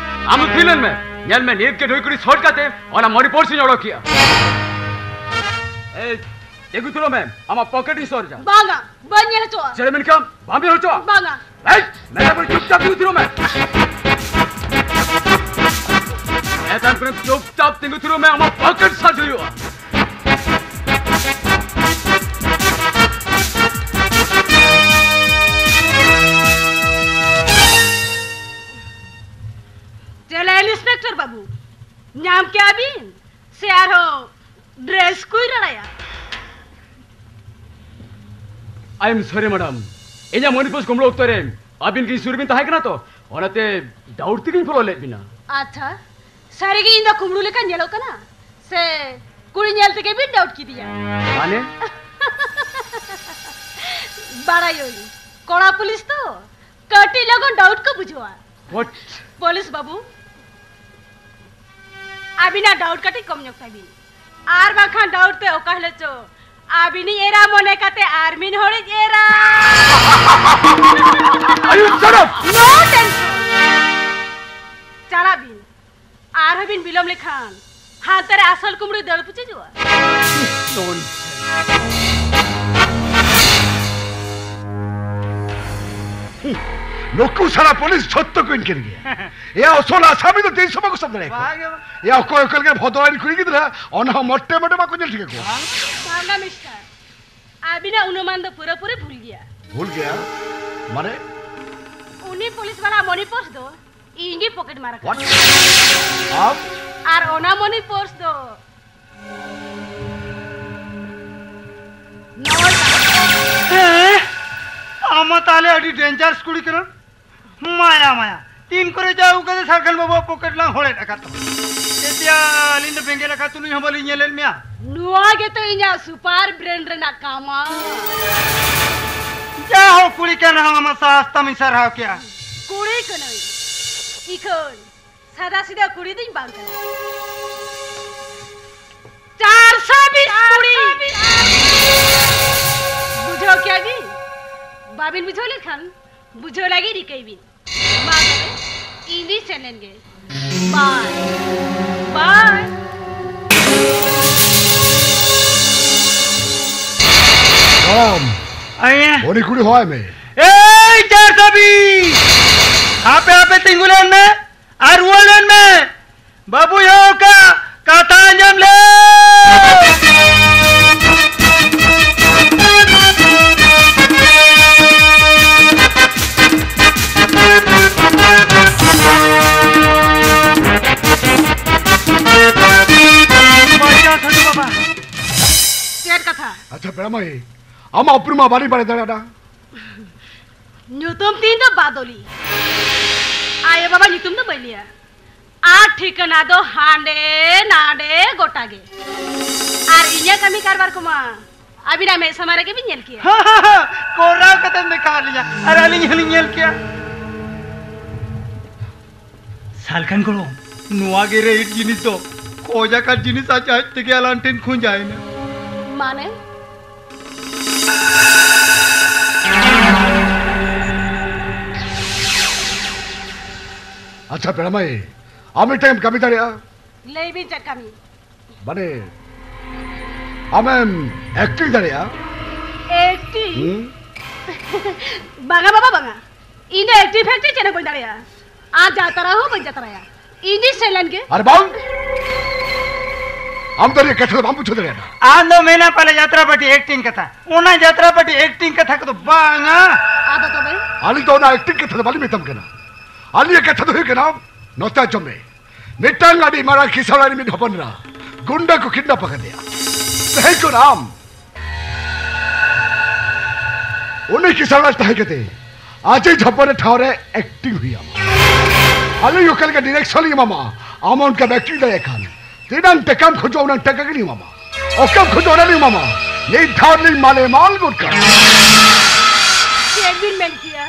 ᱟᱢ ᱫᱚ ᱛᱷᱤᱨ ᱞᱮᱱ ᱢᱮ᱾ ᱧᱮᱞ ᱢᱮ, ᱱᱤᱛ ᱜᱮ ᱱᱩᱭ ᱠᱩᱲᱤ ᱥᱚᱴ ᱠᱟᱛᱮ ᱚᱱᱟ ᱢᱚᱱᱤᱯᱩᱨ ᱥᱮᱧ ᱚᱰᱚᱠᱮᱜᱼᱟ᱾ ᱮᱭ, ᱛᱤᱸᱜᱩ ᱛᱷᱤᱨᱚᱜ ᱢᱮ, ᱟᱢᱟᱜ ᱯᱚᱠᱮᱴ ᱤᱧ ᱥᱚᱨᱡᱟ᱾ ᱵᱟᱝᱟ, ᱵᱟᱹᱧ ᱧᱮᱞ ᱦᱚᱪᱚᱜᱼᱟ᱾ ᱪᱮᱫ ᱮᱢ ᱢᱮᱱ ᱠᱮᱫᱟ? ᱵᱟᱢ ᱧᱮᱞ ᱦᱚᱪᱚᱜᱼᱟ? ᱵᱟᱝᱟ᱾ ᱮᱭ, ᱢᱮᱛᱟᱢ ᱠᱟᱹᱱᱟᱹᱧ ᱪᱩᱯᱪᱟᱯ ᱛᱤᱸᱜᱩ ᱛᱷᱤᱨᱚᱜ ᱢᱮ᱾ ᱢᱮᱛᱟᱢ ᱠᱟᱹᱱᱟᱹᱧ ᱪᱩᱯᱪᱟᱯ ᱛᱤᱸᱜᱩ ᱛᱷᱤᱨᱚᱜ ᱢᱮ, ᱟᱢᱟᱜ ᱯᱚᱠᱮᱴ ᱥᱟᱨᱪ ᱦᱩᱭᱩᱜᱼᱟ᱾ ᱪᱮᱞᱮ ᱤᱱᱥᱯᱮᱠᱴᱚᱨ ᱵᱟᱹᱵᱩ, ᱧᱟᱢ ᱠᱮᱜᱼᱟ ᱵᱤᱱ? ᱥᱮ ᱟᱨᱦᱚᱸ ᱰᱨᱮᱥ ᱠᱚᱭ ᱨᱟᱲᱟᱭᱟ? I am sorry, madam. ᱤᱧᱟᱜ ᱢᱚᱱᱤᱯᱩᱨ ᱠᱩᱢᱵᱽᱲᱩ ᱚᱠᱛᱚ ᱨᱮ ᱟᱹᱵᱤᱱ ᱜᱮ ᱥᱩᱨ ᱵᱤᱱ ᱛᱟᱦᱮᱸ ᱠᱟᱱᱟ ᱛᱚ, ᱚᱱᱟᱛᱮ ᱰᱟᱣᱩᱴ ᱛᱮᱜᱤᱧ ᱯᱷᱚᱞᱳ ᱞᱮᱫ ᱵᱤᱱᱟ᱾ ᱟᱪᱪᱷᱟ, ᱥᱟᱹᱨᱤᱜᱮ ᱤᱧ ᱫᱚ ᱠᱩᱢᱵᱽᱲᱩ ᱞᱮᱠᱟ ᱧᱮᱞᱚᱜ ᱠᱟᱱᱟ? ᱥᱮ ᱠᱩᱲᱤ ᱧᱮᱞ ᱛᱮᱜᱮ ᱵᱤᱱ ᱰᱟᱣᱩᱴ ᱠᱤᱫᱤᱧᱟ? ᱢᱟᱱᱮ? ᱵᱟᱲᱟᱭᱟᱹᱧ, ᱠᱚᱲᱟ ᱯᱩᱞᱤᱥ ᱛᱚ ᱠᱟᱹᱴᱤᱡ ᱞᱚᱜᱚᱱ ᱰᱟᱣᱩᱴ ᱠᱚ ᱵᱩᱡᱷᱟᱹᱣᱟ᱾ ᱯᱩᱞᱤᱥ ᱵᱟᱹᱵᱩ, ᱟᱹᱵᱤᱱᱟᱜ ᱰᱟᱣᱩᱴ ᱠᱟᱹᱴᱤᱡ ᱠᱚᱢ ᱧᱚᱜ ᱛᱟᱹᱵᱤᱱ, ᱟᱨ ᱵᱟᱝᱠᱷᱟᱱ ᱰᱟᱣᱩᱴ ᱛᱮ ᱚᱠᱟ ᱦᱤᱞᱳᱜ ᱪᱚ ᱟᱹᱵᱤᱱᱤᱡ ᱮᱨᱟ ᱢᱚᱱᱮ ᱠᱟᱛᱮ ᱟᱨ ᱢᱤᱫ ᱦᱚᱲᱤᱡ ᱮᱨᱟ᱾ ᱟᱭᱩ, shut up! No tension. ᱪᱟᱞᱟᱜ ᱵᱤᱱ, ᱟᱨᱦᱚᱸ ᱵᱤᱱ ᱵᱤᱞᱚᱢ ᱞᱮᱠᱷᱟᱱ ᱦᱟᱱᱛᱮ ᱨᱮ ᱟᱥᱚᱞ ᱠᱩᱢᱵᱽᱲᱩᱭ ᱫᱟᱹᱲ ᱯᱩᱪᱩᱡᱚᱜᱼᱟ᱾ ᱱᱩᱠᱩ ᱥᱟᱨᱟ ᱯᱩᱞᱤᱥ ᱡᱷᱚᱛᱚ ᱠᱚ ᱤᱱᱠᱟᱹ ᱜᱮᱭᱟ᱾ ᱮᱭᱟ, ᱟᱥᱚᱞ ᱟᱥᱟᱢᱤ ᱫᱚ ᱛᱤᱥ ᱦᱚᱸ ᱵᱟᱠᱚ ᱥᱟᱵ ᱫᱟᱲᱮᱭᱟᱠᱚᱣᱟ᱾ ᱵᱟᱝ ᱜᱮ ᱵᱟᱝ᱾ ᱮᱭᱟ, ᱚᱠᱚᱭ ᱚᱠᱚᱭ ᱞᱮᱠᱟᱱ ᱵᱷᱚᱫᱚᱨᱟᱱ ᱠᱩᱲᱤ ᱜᱤᱫᱽᱨᱟᱹ, ᱚᱱᱟ ᱦᱚᱸ ᱢᱚᱴᱮ ᱢᱚᱴᱮ ᱵᱟᱠᱚ ᱧᱮᱞ ᱴᱷᱤᱠ ᱟᱠᱚᱣᱟ᱾ ᱵᱟᱝ ᱜᱮ ᱵᱟᱝ᱾ ᱥᱟᱢᱱᱟ ᱢᱤᱥᱴᱟᱨ, ᱟᱹᱵᱤᱱᱟᱜ ᱚᱱᱩᱢᱟᱱ ᱫᱚ ᱯᱩᱨᱟᱹᱯᱩᱨᱤ ᱵᱷᱩᱞ ᱜᱮᱭᱟ᱾ ᱵᱷᱩᱞ ᱜᱮᱭᱟ? ᱢᱟᱱᱮ? ᱩᱱᱤ ᱯᱩᱞᱤᱥ ᱵᱟᱞᱟ ᱢᱚᱱᱤ ᱯᱚᱨᱥ ᱫᱚ ᱤᱧ ᱜᱮ ᱯᱚᱠᱮᱴ ᱢᱟᱨ ᱟᱠᱟᱫᱟ᱾ What? ᱟᱢ? ᱟᱨ ᱚᱱᱟ ᱢᱚᱱᱤ ᱯᱚᱨᱥ ᱫᱚ ᱱᱚᱣᱟ ᱦᱮᱸ? ᱟᱢ ᱢᱟ ᱛᱟᱦᱞᱮ ᱟᱹᱰᱤ dangerous ᱠᱩᱲᱤ ᱠᱟᱱᱟᱢ᱾ ᱢᱟᱭᱟ, ᱢᱟᱭᱟ᱾ ᱛᱤᱱ ᱠᱚᱨᱮ ᱡᱟ ᱟᱹᱜᱩ ᱠᱟᱛᱮ ᱥᱟᱨᱠᱷᱟᱱ ᱵᱟᱵᱩᱣᱟᱜ ᱯᱚᱠᱮᱴ ᱞᱟᱝ ᱦᱚᱲᱮᱫ ᱟᱠᱟᱫ ᱛᱟᱢᱟ᱾ ᱛᱮᱛᱮᱭᱟ, ᱟᱹᱞᱤᱧ ᱫᱚ ᱵᱮᱸᱜᱮᱫ ᱟᱠᱟᱫ ᱛᱩᱞᱩᱡ ᱦᱚᱸ ᱵᱟᱹᱞᱤᱧ ᱧᱮᱞᱮᱫ ᱢᱮᱭᱟ᱾ ᱱᱚᱣᱟ ᱜᱮᱛᱚ ᱤᱧᱟᱜ super brain ᱨᱮᱱᱟᱜ ᱠᱟᱢᱟ᱾ ᱡᱟ ᱦᱳ, ᱠᱩᱲᱤ ᱠᱟᱱ ᱨᱮᱦᱚᱸ ᱟᱢᱟᱜ ᱥᱟᱦᱟᱥ ᱛᱟᱢᱤᱧ ᱥᱟᱨᱦᱟᱣ ᱠᱮᱜᱼᱟ᱾ ᱠᱩᱲᱤ ᱠᱟᱹᱱᱟᱹᱧ, ᱤᱠᱷᱟᱹᱱ ᱥᱟᱫᱟ ᱥᱤᱫᱟ ᱠᱩᱲᱤ ᱫᱚᱧ ᱵᱟᱝ ᱠᱟᱱᱟ᱾ ᱪᱟᱨᱥᱚ ᱵᱤᱥ ᱠᱩᱲᱤ᱾ ᱵᱩᱡᱷᱟᱹᱣ ᱠᱮᱜᱼᱟ ᱵᱤᱱ? ᱵᱟᱵᱤᱱ ᱵᱩᱡᱷᱟᱹᱣ ᱞᱮᱠᱷᱟᱱ ᱵᱩᱡᱷᱟᱹᱣ ᱞᱟᱹᱜᱤᱫ ᱨᱤᱠᱟᱹᱭ ᱵᱤᱱ᱾ ᱢᱟ ᱛᱚᱵᱮ, ᱤᱧ ᱫᱩᱧ ᱥᱮᱱ ᱞᱮᱱ ᱜᱮ᱾ ᱵᱟᱭ᱾ ᱵᱟᱭ᱾ ᱨᱟᱢ, ᱟᱭᱮ᱾ ᱩᱱᱤ ᱠᱩᱲᱤ ᱦᱚᱦᱚᱭ ᱢᱮ᱾ ᱮᱭ ᱪᱟᱨᱥᱚ ᱵᱤᱥ! ᱦᱟᱯᱮ, ᱦᱟᱯᱮ, ᱛᱤᱸᱜᱩ ᱞᱮᱱ ᱢᱮ ᱟᱨ ᱨᱩᱣᱟᱹᱲ ᱞᱮᱱ ᱢᱮ᱾ ᱵᱟᱹᱵᱩ ᱭᱳ ᱠᱟ ᱠᱟᱛᱷᱟ ᱟᱸᱡᱚᱢ ᱞᱮ᱾ ᱵᱟᱧᱪᱟᱣ ᱥᱟᱹᱫᱷᱩ ᱵᱟᱵᱟ᱾ ᱪᱮᱫ ᱠᱟᱛᱷᱟ? ᱟᱪᱪᱷᱟ, ᱯᱮᱲᱟ ᱢᱟᱹᱭ, ᱟᱢᱟᱜ ᱩᱯᱨᱩᱢ ᱢᱟ ᱵᱟᱹᱞᱤᱧ ᱵᱟᱲᱟᱭ ᱫᱟᱲᱮᱭᱟᱫᱟ᱾ ᱧᱩᱛᱩᱢ ᱛᱤᱧ ᱫᱚ ᱵᱟᱫᱚᱞᱤ᱾ ᱟᱭᱳ ᱵᱟᱵᱟ ᱧᱩᱛᱩᱢ ᱫᱚ ᱵᱟᱹᱧ ᱞᱟᱹᱭᱟ᱾ ᱟᱨ ᱴᱷᱤᱠᱟᱹᱱᱟ ᱫᱚ ᱦᱟᱸᱰᱮ ᱱᱟᱰᱮ ᱜᱚᱴᱟ ᱜᱮ᱾ ᱟᱨ ᱤᱧᱟᱹᱜ ᱠᱟᱹᱢᱤ ᱠᱟᱨᱵᱟᱨ ᱠᱚᱢᱟ ᱟᱹᱵᱤᱱᱟᱜ ᱢᱮᱫ ᱥᱟᱢᱟᱝ ᱨᱮᱜᱮ ᱵᱤᱱ ᱧᱮᱞ ᱠᱮᱭᱟ᱾ ᱠᱚᱨᱟᱣ ᱠᱟᱛᱮᱢ ᱫᱮᱠᱷᱟᱣ ᱞᱤᱧᱟ ᱟᱨ ᱟᱹᱞᱤᱧ ᱦᱚᱸᱞᱤᱧ ᱧᱮᱞ ᱠᱮᱭᱟ᱾ ᱟᱞᱠᱷᱟᱱ ᱜᱚᱲᱚᱢ, ᱱᱚᱣᱟ ᱜᱮ ᱨᱮᱰ ᱡᱤᱱᱤᱥ ᱫᱚ᱾ ᱠᱷᱚᱡ ᱟᱠᱟᱫ ᱡᱤᱱᱤᱥ ᱟᱡ ᱟᱡ ᱛᱮᱜᱮ ᱟᱞᱟᱝ ᱴᱷᱮᱱ ᱠᱷᱚᱸᱡᱟᱭᱮᱱᱟ᱾ ᱢᱟᱱᱮ? ᱟᱪᱪᱷᱟ ᱯᱮᱲᱟ ᱢᱟᱹᱭ, ᱟᱢ ᱢᱤᱫᱴᱟᱝ ᱮᱢ ᱠᱟᱹᱢᱤ ᱫᱟᱲᱮᱭᱟᱜᱼᱟ᱾ ᱞᱟᱹᱭ ᱵᱤᱱ ᱪᱮᱫ ᱠᱟᱹᱢᱤ? ᱢᱟᱱᱮ, ᱟᱢᱮᱢ ᱮᱠᱴᱤᱝ ᱫᱟᱲᱮᱭᱟᱜᱼᱟ᱾ ᱮᱠᱴᱤᱝ? ᱦᱩᱸ? ᱵᱟᱝᱟ ᱵᱟᱵᱟ, ᱵᱟᱝᱟ᱾ ᱤᱧ ᱫᱚ ᱮᱠᱴᱤᱝ ᱯᱷᱮᱠᱴᱤᱝ ᱪᱮᱫ ᱦᱚᱸ ᱵᱟᱹᱧ ᱫᱟᱲᱮᱭᱟᱜᱼᱟ᱾ ᱟᱨ ᱡᱟᱛᱨᱟ ᱦᱚᱸ ᱵᱟᱹᱧ ᱡᱟᱛᱨᱟᱭᱟ᱾ ᱤᱧ ᱫᱚᱧ ᱥᱮᱱ ᱞᱮᱱ ᱜᱮ᱾ ᱟᱨ ᱵᱟᱝ? ᱟᱢ ᱫᱚ ᱱᱤᱭᱟᱹ ᱠᱟᱛᱷᱟ ᱫᱚ ᱵᱟᱢ ᱵᱩᱡᱷᱟᱹᱣ ᱫᱟᱲᱮᱭᱟᱫᱟ᱾ ᱟᱢ ᱫᱚ ᱢᱮᱱᱟ ᱯᱟᱞᱮ ᱡᱟᱛᱨᱟ ᱯᱟᱹᱴᱤ ᱮᱠᱴᱤᱝ ᱠᱟᱛᱷᱟ᱾ ᱚᱱᱟ ᱡᱟᱛᱨᱟ ᱯᱟᱹᱴᱤ ᱮᱠᱴᱤᱝ ᱠᱟᱛᱷᱟ ᱠᱚᱫᱚ ᱵᱟᱝᱟ᱾ ᱟᱫᱚ ᱛᱚᱵᱮ? ᱟᱹᱞᱤᱧ ᱫᱚ ᱚᱱᱟ ᱮᱠᱴᱤᱝ ᱠᱟᱛᱷᱟ ᱫᱚ ᱵᱟᱹᱞᱤᱧ ᱢᱮᱛᱟᱢ ᱠᱟᱱᱟ᱾ ᱟᱹᱞᱤᱧᱟᱜ ᱠᱟᱛᱷᱟ ᱫᱚ ᱦᱩᱭᱩᱜ ᱠᱟᱱᱟ, ᱱᱚᱛᱮ ᱟᱸᱡᱚᱢ ᱢᱮ᱾ ᱢᱤᱫᱴᱟᱝ ᱟᱹᱰᱤ ᱢᱟᱨᱟᱝ ᱠᱤᱥᱟᱹᱬ ᱨᱮᱱ ᱢᱤᱫ ᱦᱚᱯᱚᱱ ᱮᱨᱟ ᱜᱩᱱᱰᱟᱹ ᱠᱚ ᱠᱤᱰᱱᱟᱯ ᱟᱠᱟᱫᱮᱭᱟ᱾ ᱛᱮᱦᱮᱧ ᱠᱷᱚᱱ ᱟᱢ ᱩᱱᱤ ᱠᱤᱥᱟᱹᱬ ᱨᱟᱡᱽ ᱛᱟᱦᱮᱸ ᱠᱟᱛᱮ ᱟᱡᱤᱡ ᱦᱚᱯᱚᱱ ᱴᱷᱟᱶ ᱨᱮ ᱮᱠᱴᱤᱝ ᱦᱩᱭ ᱟᱢᱟ᱾ ᱟᱹᱞᱤᱧ ᱚᱠᱟ ᱞᱮᱠᱟ ᱰᱤᱨᱮᱠᱥᱚᱱ ᱞᱤᱧ ᱮᱢᱟᱢᱟ, ᱟᱢ ᱚᱱᱠᱟᱢ ᱮᱠᱴᱤᱝ ᱫᱟᱲᱮᱭᱟᱜ ᱠᱷᱟᱱ ᱛᱤᱱᱟᱹᱝ ᱴᱟᱠᱟᱢ ᱠᱷᱚᱡᱚᱜᱼᱟ ᱩᱱᱟᱹᱝ ᱴᱟᱠᱟ ᱜᱮᱞᱤᱧ ᱮᱢᱟᱢᱟ᱾ ᱚᱠᱟᱢ ᱠᱷᱚᱡᱚᱜᱼᱟ ᱚᱱᱟ ᱞᱤᱧ ᱮᱢᱟᱢᱟ᱾ ᱢᱤᱫ ᱫᱷᱟᱣ ᱞᱤᱧ ᱢᱟᱞᱮ ᱢᱟᱞ ᱜᱚᱫ ᱠᱟᱜᱼᱟ᱾ ᱪᱮᱫ ᱵᱤᱱ ᱢᱮᱱ ᱠᱮᱜᱼᱟ?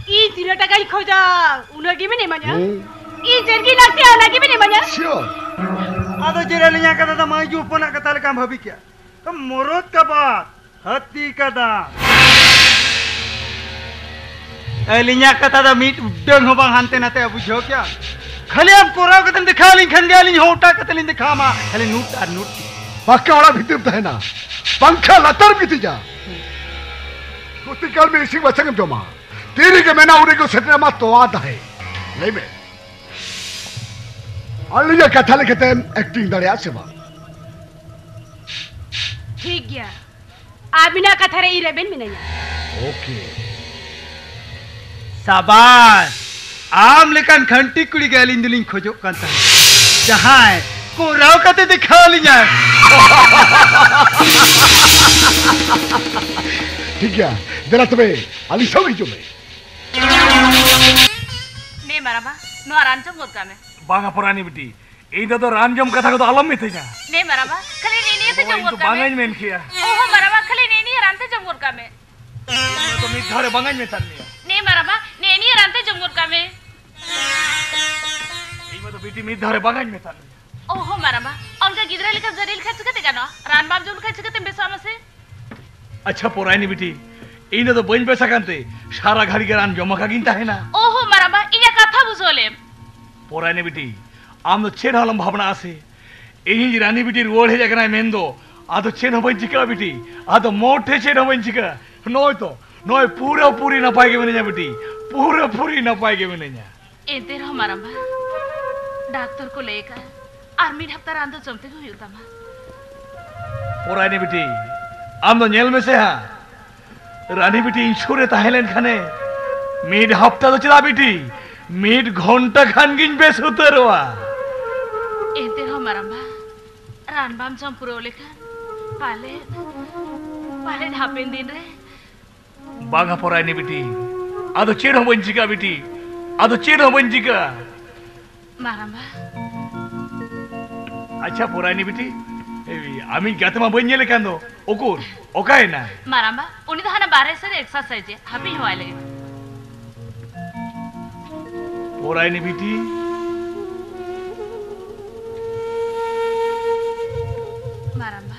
ᱤᱧ ᱛᱤᱱᱟᱹᱜ ᱴᱟᱠᱟᱧ ᱠᱷᱚᱡᱟ, ᱩᱱᱟᱹᱜ ᱜᱮᱵᱤᱱ ᱤᱢᱟᱹᱧᱟ? ᱦᱩᱸ᱾ ᱤᱧ ᱪᱮᱫ ᱜᱮ ᱞᱟᱹᱠᱛᱤᱭᱟ, ᱚᱱᱟ ᱜᱮᱵᱤᱱ ᱤᱢᱟᱹᱧᱟ? Sure. ᱟᱫᱚ ᱪᱮᱫ ᱟᱹᱞᱤᱧᱟᱜ ᱠᱟᱛᱷᱟ ᱫᱚ ᱢᱟᱹᱭ ᱡᱩ ᱦᱚᱯᱚᱱᱟᱜ ᱠᱟᱛᱷᱟ ᱞᱮᱠᱟᱢ ᱵᱷᱟᱹᱵᱤ ᱠᱮᱜᱼᱟ? ᱢᱚᱨᱚᱫ ᱠᱟ ᱵᱟᱛ, ᱦᱟᱹᱛᱤ ᱠᱟ ᱫᱟᱸᱛ᱾ ᱟᱹᱞᱤᱧᱟᱜ ᱠᱟᱛᱷᱟ ᱫᱚ ᱢᱤᱫ ᱩᱰᱟᱹᱝ ᱦᱚᱸ ᱵᱟᱝ ᱦᱟᱱᱛᱮ ᱱᱟᱛᱮ ᱵᱩᱡᱷᱟᱹᱣ ᱠᱮᱜᱼᱟ? ᱠᱷᱟᱹᱞᱤ ᱟᱢ ᱠᱚᱨᱟᱣ ᱠᱟᱛᱮᱢ ᱫᱮᱠᱷᱟᱣ ᱟᱹᱞᱤᱧ ᱠᱷᱟᱱ ᱜᱮ ᱟᱹᱞᱤᱧ ᱦᱚᱸ ᱚᱴᱟᱜ ᱠᱟᱛᱮ ᱞᱤᱧ ᱫᱮᱠᱷᱟᱣ ᱟᱢᱟ᱾ ᱠᱷᱟᱹᱞᱤ ᱱᱩᱴ ᱟᱨ ᱱᱩᱴ᱾ ᱯᱟᱠᱟ ᱚᱲᱟᱜ ᱵᱷᱤᱛᱤᱨ ᱛᱟᱦᱮᱱᱟ, ᱯᱟᱝᱠᱷᱟ ᱞᱟᱛᱟᱨ ᱜᱤᱛᱤᱡᱟ᱾ ᱜᱩᱛᱤ ᱠᱟᱞ ᱢᱮ ᱤᱥᱤᱱ ᱵᱟᱥᱟᱝ ᱮᱢ ᱡᱚᱢᱟ᱾ ᱛᱤ ᱨᱮᱜᱮ ᱢᱮᱱᱟ ᱩᱱᱤ ᱠᱚ ᱥᱮᱴᱮᱨ ᱟᱢᱟ ᱛᱚᱣᱟ ᱫᱟᱦᱮ᱾ ᱞᱟᱹᱭ ᱢᱮ, ᱟᱹᱞᱤᱧᱟᱜ ᱠᱟᱛᱷᱟ ᱞᱮᱠᱟᱛᱮᱢ ᱮᱠᱴᱤᱝ ᱫᱟᱲᱮᱭᱟᱜᱼᱟ ᱥᱮ ᱵᱟᱝ? ᱴᱷᱤᱠ ᱜᱮᱭᱟ, ᱟᱹᱵᱤᱱᱟᱜ ᱠᱟᱛᱷᱟ ᱨᱮ ᱤᱧ ᱨᱮᱵᱮᱱ ᱢᱤᱱᱟᱹᱧᱟ᱾ Okay. ᱥᱟᱵᱟᱥ, ᱟᱢ ᱞᱮᱠᱟᱱ ᱠᱷᱟᱹᱱᱴᱤ ᱠᱩᱲᱤ ᱜᱮ ᱟᱹᱞᱤᱧ ᱫᱚᱞᱤᱧ ᱠᱷᱚᱡᱚᱜ ᱠᱟᱱ ᱛᱟᱦᱮᱸᱫ, ᱡᱟᱦᱟᱸᱭ ᱠᱚᱨᱟᱣ ᱠᱟᱛᱮ ᱫᱮᱠᱷᱟᱣ ᱟᱹᱞᱤᱧᱟᱭ᱾ ᱴᱷᱤᱠ ᱜᱮᱭᱟ, ᱫᱮᱞᱟ ᱛᱚᱵᱮ ᱟᱹᱞᱤᱧ ᱥᱟᱶ ᱦᱤᱡᱩᱜ ᱢᱮ᱾ ᱱᱮ ᱢᱟᱨᱟᱢᱟ, ᱱᱚᱣᱟ ᱨᱟᱱ ᱡᱚᱢ ᱜᱚᱫ ᱠᱟᱜ ᱢᱮ᱾ ᱵᱟᱝᱟ ᱯᱚᱨᱟᱱᱤ ᱵᱤᱴᱤ, ᱤᱧ ᱫᱚ ᱨᱟᱱ ᱡᱚᱢ ᱠᱟᱛᱷᱟ ᱠᱚᱫᱚ ᱟᱞᱚᱢ ᱢᱤᱛᱟᱹᱧᱟ᱾ ᱱᱮ ᱢᱟᱨᱟᱢᱟ, ᱠᱷᱟᱹᱞᱤ ᱱᱮ ᱱᱤᱭᱟᱹ ᱛᱮ ᱵᱟᱵᱟ, ᱡᱚᱢ ᱤᱧ ᱜᱚᱫ ᱫᱚ ᱠᱟᱜ ᱢᱮ᱾ ᱵᱟᱝᱟᱧ ᱢᱮᱱ ᱠᱮᱭᱟ᱾ ᱳᱦᱳ ᱢᱟᱨᱟᱢᱟ, ᱠᱷᱟᱹᱞᱤ ᱱᱮ ᱱᱤᱭᱟᱹ ᱨᱟᱱ ᱛᱮ ᱡᱚᱢ ᱜᱚᱫ ᱠᱟᱜ ᱢᱮ᱾ ᱤᱧ ᱫᱚ ᱢᱤᱫ ᱫᱷᱟᱣ ᱨᱮ ᱵᱟᱝᱟᱧ ᱢᱮᱛᱟᱫ ᱢᱮᱭᱟ᱾ ᱱᱮ ᱢᱟᱨᱟᱢᱟ, ᱱᱮ ᱱᱤᱭᱟᱹ ᱨᱟᱱ ᱛᱮ ᱡᱚᱢ ᱜᱚᱫ ᱠᱟᱜ ᱢᱮ᱾ ᱵᱤᱴᱤ, ᱢᱤᱫ ᱫᱷᱟᱣ ᱨᱮ ᱵᱟᱝᱟᱧ ᱢᱮᱛᱟᱫ ᱢᱮᱭᱟ᱾ ᱚᱦᱚ ᱢᱟᱨᱟᱢᱵᱟ, ᱚᱱᱠᱟ ᱜᱤᱫᱽᱨᱟᱹ ᱞᱮᱠᱟ ᱡᱟᱹᱨᱤ ᱞᱮᱠᱷᱟᱱ ᱪᱤᱠᱟᱹᱛᱮ ᱜᱟᱱᱚᱜᱼᱟ? ᱨᱟᱱ ᱵᱟᱢ ᱡᱚᱢ ᱞᱮᱠᱷᱟᱱ ᱪᱤᱠᱟᱹᱛᱮᱢ ᱵᱮᱥᱚᱜᱼᱟ ᱢᱟᱥᱮ? ᱟᱪᱪᱷᱟ ᱯᱚᱨᱟᱭᱱᱤ ᱵᱤᱴᱤ, ᱤᱧ ᱫᱚ ᱵᱟᱹᱧ ᱵᱮᱥ ᱟᱠᱟᱱ ᱛᱮ ᱥᱟᱨᱟ ᱜᱷᱟᱹᱲᱤ ᱜᱮ ᱨᱟᱱ ᱡᱚᱢ ᱟᱠᱟ ᱜᱤᱧ ᱛᱟᱦᱮᱱᱟ᱾ ᱚᱦᱚ ᱢᱟᱨᱟᱢᱵᱟ, ᱤᱧᱟᱹᱜ ᱠᱟᱛᱷᱟ ᱵᱩᱡᱷᱟᱹᱣ ᱞᱮᱢ᱾ ᱯᱚᱨᱟᱭᱱᱤ ᱵᱤᱴᱤ, ᱟᱢ ᱫᱚ ᱪᱮᱫ ᱦᱚᱸ ᱟᱞᱚᱢ ᱵᱷᱟᱵᱽᱱᱟᱜᱼᱟ ᱥᱮ᱾ ᱤᱧᱤᱡ ᱨᱟᱱᱤ ᱵᱤᱴᱤ ᱨᱩᱣᱟᱹᱲ ᱦᱮᱡ ᱟᱠᱟᱱᱟᱭ ᱢᱮᱱᱫᱚ ᱟᱫᱚ ᱪᱮᱫ ᱦᱚᱸ ᱵᱟᱹᱧ ᱪᱤᱠᱟᱹᱜᱼᱟ ᱵᱤᱴᱤ, ᱟᱫᱚ ᱢᱚᱴᱷᱮ ᱪᱮᱫ ᱦᱚᱸ ᱵᱟᱹᱧ ᱪᱤᱠᱟᱹᱜᱼᱟ᱾ ᱱᱚᱜᱼᱚᱭ ᱛᱚ, ᱱᱚᱜᱼᱚᱭ ᱯᱩᱨᱟᱹ ᱯᱩᱨᱤ ᱱᱟᱯᱟᱭ ᱜᱮ ᱢᱤᱱᱟᱹᱧᱟ ᱵᱤᱴᱤ, ᱯᱩᱨᱟᱹ ᱯᱩᱨᱤ ᱱᱟᱯᱟᱭ ᱜᱮ ᱢᱤᱱᱟᱹᱧᱟ᱾ ᱮᱱᱛᱮ ᱨᱮᱦᱚᱸ ᱢᱟᱨᱟᱢᱵᱟ, ᱰᱟᱠᱛᱚᱨ ᱠᱚ ᱞᱟᱹᱭ ᱟᱠᱟᱫᱼᱟ, ᱟᱨ ᱢᱤᱫ ᱦᱟᱯᱛᱟ ᱨᱟᱱ ᱫᱚ ᱡᱚᱢ ᱛᱮᱜᱮ ᱦᱩᱭᱩᱜ ᱛᱟᱢᱟ᱾ ᱯᱚᱨᱟᱭᱱᱤ ᱵᱤᱴᱤ, ᱟᱢ ᱫᱚ ᱧᱮᱞ ᱢᱮᱥᱮ ᱦᱟᱸᱜ, ᱨᱟᱱᱤ ᱵᱤᱴᱤ ᱤᱧ ᱥᱩᱨ ᱨᱮ ᱛᱟᱦᱮᱸ ᱞᱮᱱ ᱠᱷᱟᱱᱮ, ᱢᱤᱫ ᱦᱟᱯᱛᱟ ᱫᱚ ᱪᱮᱫᱟᱜ ᱵᱤᱴᱤ, ᱢᱤᱫ ᱜᱷᱚᱱᱴᱟ ᱠᱷᱟᱱ ᱜᱤᱧ ᱵᱮᱥ ᱩᱛᱟᱹᱨᱚᱜᱼᱟ᱾ ᱮᱱᱛᱮ ᱨᱮᱦᱚᱸ ᱢᱟᱨᱟᱢᱵᱟ, ᱨᱟᱱ ᱵᱟᱢ ᱡᱚᱢ ᱯᱩᱨᱟᱹᱣ ᱞᱮᱠᱷᱟᱱ ᱯᱟᱞᱮᱫ, ᱯᱟᱞᱮᱫ ᱦᱟᱯᱮᱱ ᱫᱤᱱ ᱨᱮ ᱵᱟᱝᱟ ᱯᱚᱨᱟᱭᱱᱤ ᱵᱤᱴᱤ, ᱟᱫᱚ ᱪᱮᱫ ᱦᱚᱸ ᱵᱟᱹᱧ ᱪᱤᱠᱟᱹᱜᱼᱟ ᱵᱤᱴᱤ, ᱟᱫᱚ ᱪᱮᱫ ᱦᱚᱸ ᱵᱟᱹᱧ ᱪᱤᱠᱟᱹᱜᱼᱟ᱾ ᱢᱟᱨᱟᱢᱵᱟ᱾ ᱟᱪᱪᱷᱟ ᱯᱚᱨᱟᱭᱱᱤ ᱵᱤᱴᱤ, ᱮᱭ, ᱟᱢᱤᱡ ᱜᱟᱛᱮ ᱢᱟ ᱵᱟᱹᱧ ᱧᱮᱞᱮ ᱠᱟᱱ ᱫᱚ, ᱩᱠᱩᱨ, ᱚᱠᱟᱭᱮᱱᱟ? ᱢᱟᱨᱟᱢᱵᱟ, ᱩᱱᱤ ᱫᱚ ᱦᱟᱱᱟ ᱵᱟᱨᱦᱮ ᱥᱮᱫ ᱨᱮ ᱮᱠᱥᱟᱨᱥᱟᱭᱤᱡᱽ ᱮ, ᱦᱟᱯᱮᱧ ᱦᱚᱦᱚᱣᱟᱭ ᱞᱮᱜᱮ᱾ ᱯᱚᱨᱟᱭᱱᱤ ᱵᱤᱴᱤ᱾ ᱢᱟᱨᱟᱢᱵᱟ᱾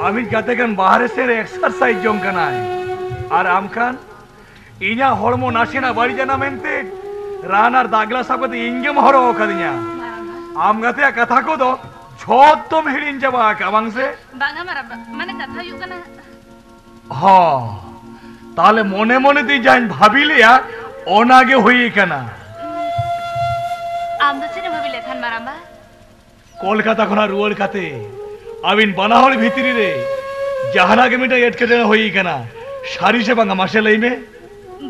ᱟᱢᱤᱡ ᱜᱟᱛᱮ ᱠᱷᱟᱱ ᱵᱟᱦᱨᱮ ᱥᱮᱫ ᱨᱮ ᱮᱠᱥᱟᱨᱥᱟᱭᱤᱡᱽ ᱡᱚᱝ ᱠᱟᱱᱟᱭ, ᱟᱨ ᱟᱢ ᱠᱷᱟᱱ ᱤᱧᱟᱹᱜ ᱦᱚᱲᱢᱚ ᱱᱟᱥᱮᱱᱟᱜ ᱵᱟᱹᱲᱤᱡ ᱮᱱᱟ ᱢᱮᱱᱛᱮ ᱨᱟᱱ ᱟᱨ ᱫᱟᱜ ᱜᱞᱟᱥ ᱥᱟᱵ ᱠᱟᱛᱮ ᱤᱧ ᱜᱮᱢ ᱦᱚᱨᱚᱜ ᱟᱠᱟᱫᱤᱧᱟ᱾ ᱟᱢ ᱜᱟᱛᱮᱭᱟᱜ ᱠᱟᱛᱷᱟ ᱠᱚᱫᱚ ᱡᱷᱚᱛᱚᱢ ᱦᱤᱲᱤᱧ ᱪᱟᱵᱟ ᱟᱠᱟᱫ ᱵᱟᱝ ᱥᱮ? ᱵᱟᱝᱟ ᱢᱟᱨᱟᱢᱵᱟ, ᱢᱟᱱᱮ ᱠᱟᱛᱷᱟ ᱦᱩᱭᱩᱜ ᱠᱟᱱᱟ᱾ ᱦᱚᱸ, ᱛᱟᱦᱞᱮ ᱢᱚᱱᱮ ᱢᱚᱱᱮ ᱛᱮ ᱡᱟᱦᱟᱸᱧ ᱵᱷᱟᱵᱤ ᱞᱮᱜᱼᱟ ᱚᱱᱟ ᱜᱮ ᱦᱩᱭ ᱟᱠᱟᱱᱟ᱾ ᱟᱢ ᱫᱚ ᱪᱮᱫ ᱮᱢ ᱵᱷᱟᱵᱤ ᱞᱮᱫ ᱛᱟᱦᱮᱱ ᱢᱟᱨᱟᱢᱵᱟ? ᱠᱳᱞᱠᱟᱛᱟ ᱠᱷᱚᱱᱟᱜ ᱨᱩᱣᱟᱹᱲ ᱠᱟᱛᱮ ᱟᱹᱵᱤᱱ ᱵᱟᱱᱟ ᱦᱚᱲ ᱵᱷᱤᱛᱨᱤ ᱨᱮ ᱡᱟᱦᱟᱱᱟᱜ ᱜᱮ ᱢᱤᱫᱴᱟᱝ ᱮᱴᱠᱮᱴᱚᱬᱮ ᱦᱩᱭ ᱟᱠᱟᱱᱟ, ᱥᱟᱹᱨᱤ ᱥᱮ ᱵᱟᱝᱟ? ᱢᱟᱥᱮ ᱞᱟᱹᱭ ᱢᱮ᱾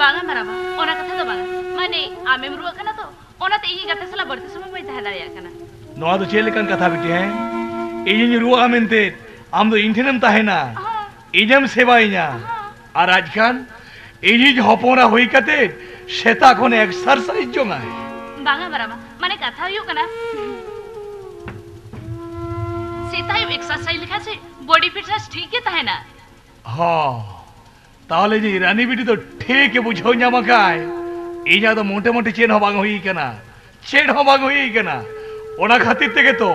ᱵᱟᱝᱟ ᱢᱟᱨᱟᱵᱟ, ᱚᱱᱟ ᱠᱟᱛᱷᱟ ᱫᱚ ᱵᱟᱝᱟ᱾ ᱢᱟᱱᱮ, ᱟᱢᱮᱢ ᱨᱩᱣᱟᱹᱜ ᱠᱟᱱᱟ ᱛᱚ, ᱚᱱᱟᱛᱮ ᱤᱧᱤᱡ ᱜᱟᱛᱮ ᱥᱟᱞᱟᱜ ᱵᱟᱹᱲᱛᱤ ᱥᱚᱢᱚᱭ ᱵᱟᱹᱧ ᱛᱟᱦᱮᱸ ᱫᱟᱲᱮᱭᱟᱜ ᱠᱟᱱᱟ᱾ ᱱᱚᱣᱟ ᱫᱚ ᱪᱮᱫ ᱞᱮᱠᱟᱱ ᱠᱟᱛᱷᱟ ᱵᱤᱴᱤ, ᱦᱮᱸ? ᱤᱧᱤᱧ ᱨᱩᱣᱟᱹᱜᱼᱟ ᱢᱮᱱᱛᱮ ᱟᱢ ᱫᱚ ᱤᱧ ᱴᱷᱮᱱᱮᱢ ᱛᱟᱦᱮᱱᱟ, ᱦᱚᱸ᱾ ᱤᱧᱮᱢ ᱥᱮᱵᱟᱭᱤᱧᱟ, ᱦᱚᱸ᱾ ᱟᱨ ᱟᱡ ᱠᱷᱟᱱ ᱤᱧᱤᱡ ᱦᱚᱯᱚᱱ ᱮᱨᱟ ᱦᱩᱭ ᱠᱟᱛᱮ ᱥᱮᱛᱟᱜ ᱠᱷᱚᱱ ᱮᱠᱥᱟᱨᱥᱟᱭᱤᱡᱽ ᱡᱚᱝᱟᱭ᱾ ᱵᱟᱝᱟ ᱢᱟᱨᱟᱵᱟ, ᱢᱟᱱᱮ ᱠᱟᱛᱷᱟ ᱦᱩᱭᱩᱜ ᱠᱟᱱᱟ, ᱥᱮᱛᱟᱜ ᱟᱹᱭᱩᱵ ᱮᱠᱥᱟᱨᱥᱟᱭᱤᱡᱽ ᱞᱮᱠᱷᱟᱱ ᱥᱮ ᱵᱚᱰᱤ ᱯᱷᱤᱴᱱᱮᱥ ᱴᱷᱤᱠ ᱜᱮ ᱛᱟᱦᱮᱱᱟ᱾ ᱦᱚᱸ, ᱛᱟᱦᱞᱮ ᱤᱧᱤᱡ ᱨᱟᱱᱤ ᱵᱤᱴᱤ ᱫᱚ ᱴᱷᱤᱠ ᱮ ᱵᱩᱡᱷᱟᱹᱣ ᱧᱟᱢ ᱟᱠᱟᱫ᱾ ᱤᱧᱟᱜ ᱫᱚ ᱢᱚᱴᱮ ᱢᱚᱴᱮ ᱪᱮᱫ ᱦᱚᱸ ᱵᱟᱝ ᱦᱩᱭ ᱟᱠᱟᱱᱟ᱾ ᱪᱮᱫ ᱦᱚᱸ ᱵᱟᱝ ᱦᱩᱭ ᱠᱟᱱᱟ᱾ ᱚᱱᱟ ᱠᱷᱟᱹᱛᱤᱨ ᱛᱮᱜᱮ ᱛᱚ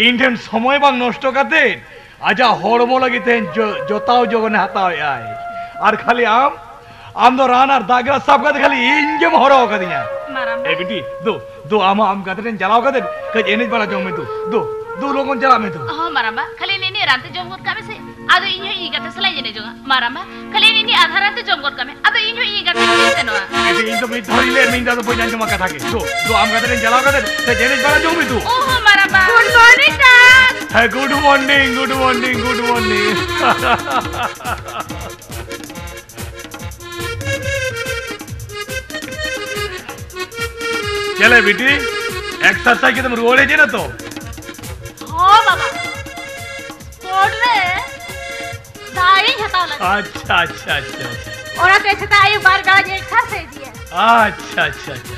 ᱤᱧ ᱴᱷᱮᱱ ᱥᱚᱢᱚᱭ ᱵᱟᱝ ᱱᱚᱥᱴᱚ ᱠᱟᱛᱮ ᱟᱡᱟᱜ ᱦᱚᱲᱢᱚ ᱞᱟᱹᱜᱤᱫ ᱛᱮ ᱡᱚ-, ᱡᱚᱛᱟᱣ ᱡᱚᱜᱚᱱᱮ ᱦᱟᱛᱟᱣᱮᱫ ᱟᱭ᱾ ᱟᱨ ᱠᱷᱟᱹᱞᱤ ᱟᱢ, ᱟᱢ ᱫᱚ ᱨᱟᱱ ᱟᱨ ᱫᱟᱜ ᱜᱞᱟᱥ ᱥᱟᱵ ᱠᱟᱛᱮ ᱠᱷᱟᱹᱞᱤ ᱤᱧ ᱜᱮᱢ ᱦᱚᱨᱚ ᱟᱠᱟᱫᱤᱧᱟ᱾ ᱢᱟᱨᱟᱝᱵᱟ᱾ ᱮ ᱵᱤᱴᱤ, ᱫᱩ, ᱫᱩ, ᱟᱢ ᱟᱢ ᱜᱟᱛᱮ ᱴᱷᱮᱱ ᱪᱟᱞᱟᱣ ᱠᱟᱛᱮ ᱠᱟᱹᱡ ᱮᱱᱮᱡ ᱵᱟᱲᱟ ᱡᱚᱝ ᱢᱮ ᱫᱩ᱾ ᱫᱩ, ᱫᱩ, ᱞᱚᱜᱚᱱ ᱪᱟᱞᱟᱜ ᱢᱮ ᱫᱩ᱾ ᱦᱚᱸ ᱢᱟᱨᱟᱝᱵᱟ, ᱠᱷᱟᱹᱞᱤ ᱱᱤᱱᱤ ᱨᱟᱱ ᱛᱮ ᱡᱚᱢ ᱜᱚᱫ ᱠᱟᱜ ᱢᱮᱥᱮ, ᱟᱫᱚ ᱤᱧ ᱦᱚᱸ ᱤᱧ ᱜᱟᱛᱮ ᱥᱟᱞᱟᱜ ᱤᱧ ᱮᱱᱮᱡᱚᱜᱼᱟ᱾ ᱢᱟᱨᱟᱝᱵᱟ, ᱠᱷᱟᱹᱞᱤ ᱱᱤᱱᱤ ᱟᱫᱷᱟ ᱨᱟᱱ ᱛᱮ ᱡᱚᱢ ᱜᱚᱫ ᱠᱟᱜ ᱢᱮ, ᱟᱫᱚ ᱤᱧ ᱦᱚᱸ ᱤᱧ ᱜᱟᱛᱮ ᱥᱟᱞᱟᱜ ᱤᱧ ᱥᱮᱱᱚᱜᱼᱟ᱾ ᱮ ᱵᱤᱴᱤ, ᱤᱧ ᱫᱚ ᱢᱤᱫ ᱫᱷᱟᱣ ᱤᱧ ᱞᱟᱹᱭ ᱢᱮ, ᱤᱧ ᱫᱚ ᱟᱫᱚ ᱵᱟᱹᱧ ᱟᱸᱡᱚᱢᱟ ᱠᱟᱛᱷᱟ ᱜᱮ᱾ ᱫᱩ, ᱫᱩ, ᱟᱢ ᱜᱟᱛᱮ ᱴᱷᱮᱱ ᱪᱟᱞᱟᱣ ᱠᱟᱛᱮ ᱠᱟᱹᱡ ᱮᱱᱮᱡ ᱵᱟᱲᱟ ᱡᱚᱝ ᱢᱮ ᱫᱩ᱾ ᱚ ᱦᱚᱸ ᱢᱟᱨᱟᱝᱵᱟ᱾ Good morning, sir. ᱦᱮᱸ, good morning, good morning, good morning. ᱪᱮᱞᱮ ᱵᱤᱴᱤ, exercise ᱠᱟᱛᱮᱢ ᱨᱩᱣᱟᱹᱲ ᱦᱮᱡ ᱮᱱᱟ ᱛᱚ? ᱦᱚᱸ ᱵᱟᱵᱟ, sport ᱨᱮ ᱫᱟᱣ ᱤᱧ ᱦᱟᱛᱟᱣ ᱞᱟᱹᱜᱤᱫ᱾ ᱟᱪᱪᱷᱟ, ᱟᱪᱪᱷᱟ, ᱟᱪᱪᱷᱟ, ᱟᱪᱪᱷᱟ᱾ ᱚᱱᱟᱛᱮ ᱥᱮᱛᱟᱜ ᱟᱹᱭᱩᱵ ᱵᱟᱨ ᱜᱟᱣ ᱤᱧ exercise ᱜᱮᱭᱟ᱾ ᱟᱪᱪᱷᱟ, ᱟᱪᱪᱷᱟ, ᱟᱪᱪᱷᱟ᱾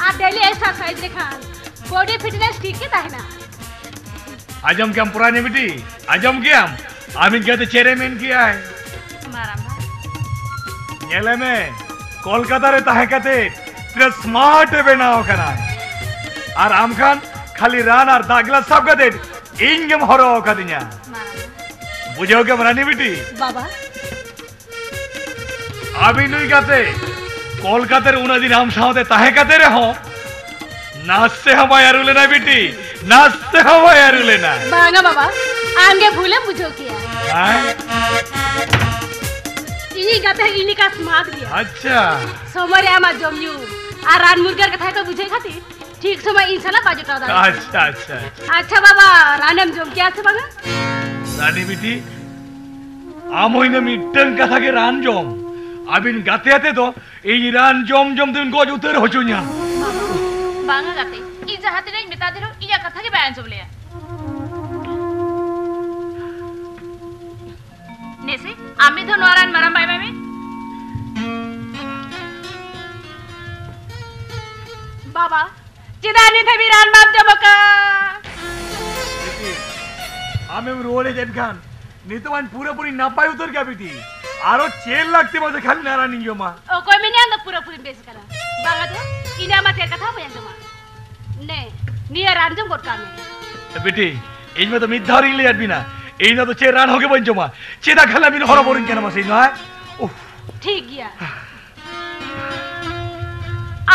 ᱟᱨ daily exercise ᱞᱮᱠᱷᱟᱱ body fitness ᱴᱷᱤᱠ ᱜᱮ ᱛᱟᱦᱮᱱᱟ᱾ ᱟᱸᱡᱚᱢ ᱠᱮᱟᱢ ᱯᱚᱨᱟᱭᱱᱤ ᱵᱤᱴᱤ? ᱟᱸᱡᱚᱢ ᱠᱮᱟᱢ? ᱟᱢᱤᱡ ᱜᱟᱛᱮ ᱪᱮᱫ ᱮ ᱢᱮᱱ ᱠᱮᱟᱭ? ᱢᱟᱨᱟᱝᱵᱟ᱾ ᱧᱮᱞᱮ ᱢᱮ, ᱠᱳᱞᱠᱟᱛᱟ ᱨᱮ ᱛᱟᱦᱮᱸ ᱠᱟᱛᱮ ᱛᱤᱱᱟᱹᱜ smart ᱮ ᱵᱮᱱᱟᱣ ᱟᱠᱟᱱᱟ᱾ ᱟᱨ ᱟᱢ ᱠᱷᱟᱱ ᱠᱷᱟᱹᱞᱤ ᱨᱟᱱ ᱟᱨ ᱫᱟᱜ ᱜᱞᱟᱥ ᱥᱟᱵ ᱠᱟᱛᱮ ᱤᱧ ᱜᱮᱢ ᱦᱚᱨᱚ ᱟᱠᱟᱫᱤᱧᱟ᱾ ᱢᱟᱨᱟᱝᱵᱟ᱾ ᱵᱩᱡᱷᱟᱹᱣ ᱠᱮᱟᱢ ᱨᱟᱱᱤ ᱵᱤᱴᱤ? ᱵᱟᱵᱟ᱾ ᱟᱹᱵᱤᱱ ᱱᱩᱭ ᱜᱟᱛᱮ ᱠᱳᱞᱠᱟᱛᱟ ᱨᱮ ᱩᱱᱟᱹᱜ ᱫᱤᱱ ᱟᱢ ᱥᱟᱶᱛᱮ ᱛᱟᱦᱮᱸ ᱠᱟᱛᱮ ᱨᱮᱦᱚᱸ ᱱᱟᱥᱮ ᱦᱚᱸ ᱵᱟᱭ ᱟᱹᱨᱩ ᱞᱮᱱᱟ ᱵᱤᱴᱤ, ᱱᱟᱥᱮ ᱦᱚᱸ ᱵᱟᱭ ᱟᱹᱨᱩ ᱞᱮᱱᱟ᱾ ᱵᱟᱝᱟ ᱵᱟᱵᱟ, ᱟᱢ ᱜᱮ ᱵᱷᱩᱞᱮᱢ ᱵᱩᱡᱷᱟᱹᱣ ᱠᱮᱭᱟ᱾ ᱦᱮᱸ? ᱤᱧᱤᱡ ᱜᱟᱛᱮ ᱤᱧ ᱞᱮᱠᱟ smart ᱜᱮᱭᱟ᱾ ᱟᱪᱪᱷᱟ᱾ ᱥᱚᱢᱚᱭ ᱨᱮ ᱟᱢᱟᱜ ᱡᱚᱢ ᱧᱩ ᱟᱨ ᱨᱟᱱ ᱢᱩᱨᱜᱟᱹᱱ ᱠᱟᱛᱷᱟ ᱠᱚ ᱵᱩᱡᱷᱟᱹᱣ ᱠᱷᱟᱹᱛᱤᱨ ᱴᱷᱤᱠ ᱥᱚᱢᱚᱭ ᱤᱧ ᱥᱟᱞᱟᱜ ᱵᱟᱭ ᱡᱚᱴᱟᱣ ᱫᱟᱲᱮᱭᱟᱜᱼᱟ᱾ ᱟᱪᱪᱷᱟ, ᱟᱪᱪᱷᱟ, ᱟᱪᱪᱷᱟ᱾ ᱟᱪᱪᱷᱟ ᱵᱟᱵᱟ, ᱨᱟᱱᱮᱢ ᱡᱚᱢ ᱠᱮᱭᱟ ᱥᱮ ᱵᱟᱝᱟ? ᱨᱟᱱᱤ ᱵᱤᱴᱤ, ᱟᱢ ᱦᱚᱸ ᱤᱱᱟᱹ ᱢᱤᱫᱴᱟᱝ ᱠᱟᱛᱷᱟ ᱜᱮ ᱨᱟᱱ ᱡᱚᱢ᱾ ᱟᱹᱵᱤᱱ ᱜᱟᱛᱮ ᱟᱛᱮ ᱫᱚ ᱤᱧ ᱨᱟᱱ ᱡᱚᱢ ᱡᱚᱢ ᱛᱮᱵᱤᱱ ᱜᱚᱡ ᱩᱛᱟᱹᱨ ᱦᱚᱪᱚᱧᱟ᱾ ᱵᱟᱵᱟ, ᱵᱟᱝᱟ ᱜᱟᱛᱮ, ᱤᱧ ᱡᱟᱦᱟᱸ ᱛᱤᱱᱟᱹᱜ ᱤᱧ ᱢᱮᱛᱟ ᱫᱮ ᱨᱮᱦᱚᱸ ᱤᱧᱟᱜ ᱠᱟᱛᱷᱟ ᱜᱮ ᱵᱟᱭ ᱟᱸᱡᱚᱢ ᱞᱮᱭᱟ᱾ ᱱᱮᱥᱮ, ᱟᱢ ᱢᱤᱫ ᱫᱷᱟᱣ ᱱᱚᱣᱟ ᱨᱟᱱ ᱢᱟᱨᱟᱝᱵᱟ ᱮᱢᱟᱭ ᱢᱮ᱾ ᱵᱟᱵᱟ, ᱪᱮᱫᱟᱜ ᱱᱤᱛ ᱦᱟᱹᱵᱤᱡ ᱨᱟᱱ ᱵᱟᱢ ᱡᱚᱢ ᱟᱠᱟᱫ? ᱵᱤᱴᱤ, ᱟᱢᱮᱢ ᱨᱩᱣᱟᱹᱲ ᱦᱮᱡ ᱮᱱ ᱠᱷᱟᱱ ᱱᱤᱛᱚᱜ ᱢᱟᱧ ᱯᱩᱨᱟᱹᱯᱩᱨᱤ ᱱᱟᱯᱟᱭ ᱩᱛᱟᱹᱨ ᱜᱮᱭᱟ ᱵᱤᱴᱤ᱾ ᱟᱨᱚ ᱪᱮᱫ ᱞᱟᱹᱠᱛᱤ ᱵᱟᱝ ᱠᱷᱟᱱ ᱱᱚᱣᱟ ᱨᱟᱱᱤᱧ ᱡᱚᱢᱟ᱾ ᱚᱠᱚᱭ ᱢᱮᱱᱮᱜᱼᱟ ᱟᱢ ᱫᱚ ᱯᱩᱨᱟᱹᱯᱩᱨᱤᱢ ᱵᱮᱥ ᱟᱠᱟᱱᱟ? ᱵᱟᱝᱟ ᱫᱚ, ᱤᱧᱟᱜ ᱢᱟ ᱪᱮᱫ ᱠᱟᱛᱷᱟ ᱦᱚᱸ ᱵᱟᱹᱧ ᱟᱸᱡᱚᱢᱟ᱾ ᱱᱮ, ᱱᱤᱭᱟᱹ ᱨᱟᱱ ᱡᱚᱢ ᱜᱚᱫ ᱠᱟᱜ ᱢᱮ᱾ ᱵᱤᱴᱤ, ᱤᱧ ᱢᱟ ᱫᱚ ᱢᱤᱫ ᱫᱷᱟᱣ ᱨᱤᱧ ᱞᱟᱹᱭᱟᱫ ᱵᱤᱱᱟ, ᱤᱧ ᱫᱚ ᱪᱮᱫ ᱨᱟᱱ ᱦᱚᱸ ᱜᱮ ᱵᱟᱹᱧ ᱡᱚᱢᱟ᱾ ᱪᱮᱫᱟᱜ ᱠᱷᱟᱱ ᱟᱹᱵᱤᱱ ᱦᱚᱨᱚᱵᱚᱨᱚᱧ ᱠᱟᱱᱟ ᱢᱟᱥᱮ ᱤᱧ ᱫᱚ, ᱦᱮᱸ? ᱩᱯᱷ᱾ ᱴᱷᱤᱠ ᱜᱮᱭᱟ᱾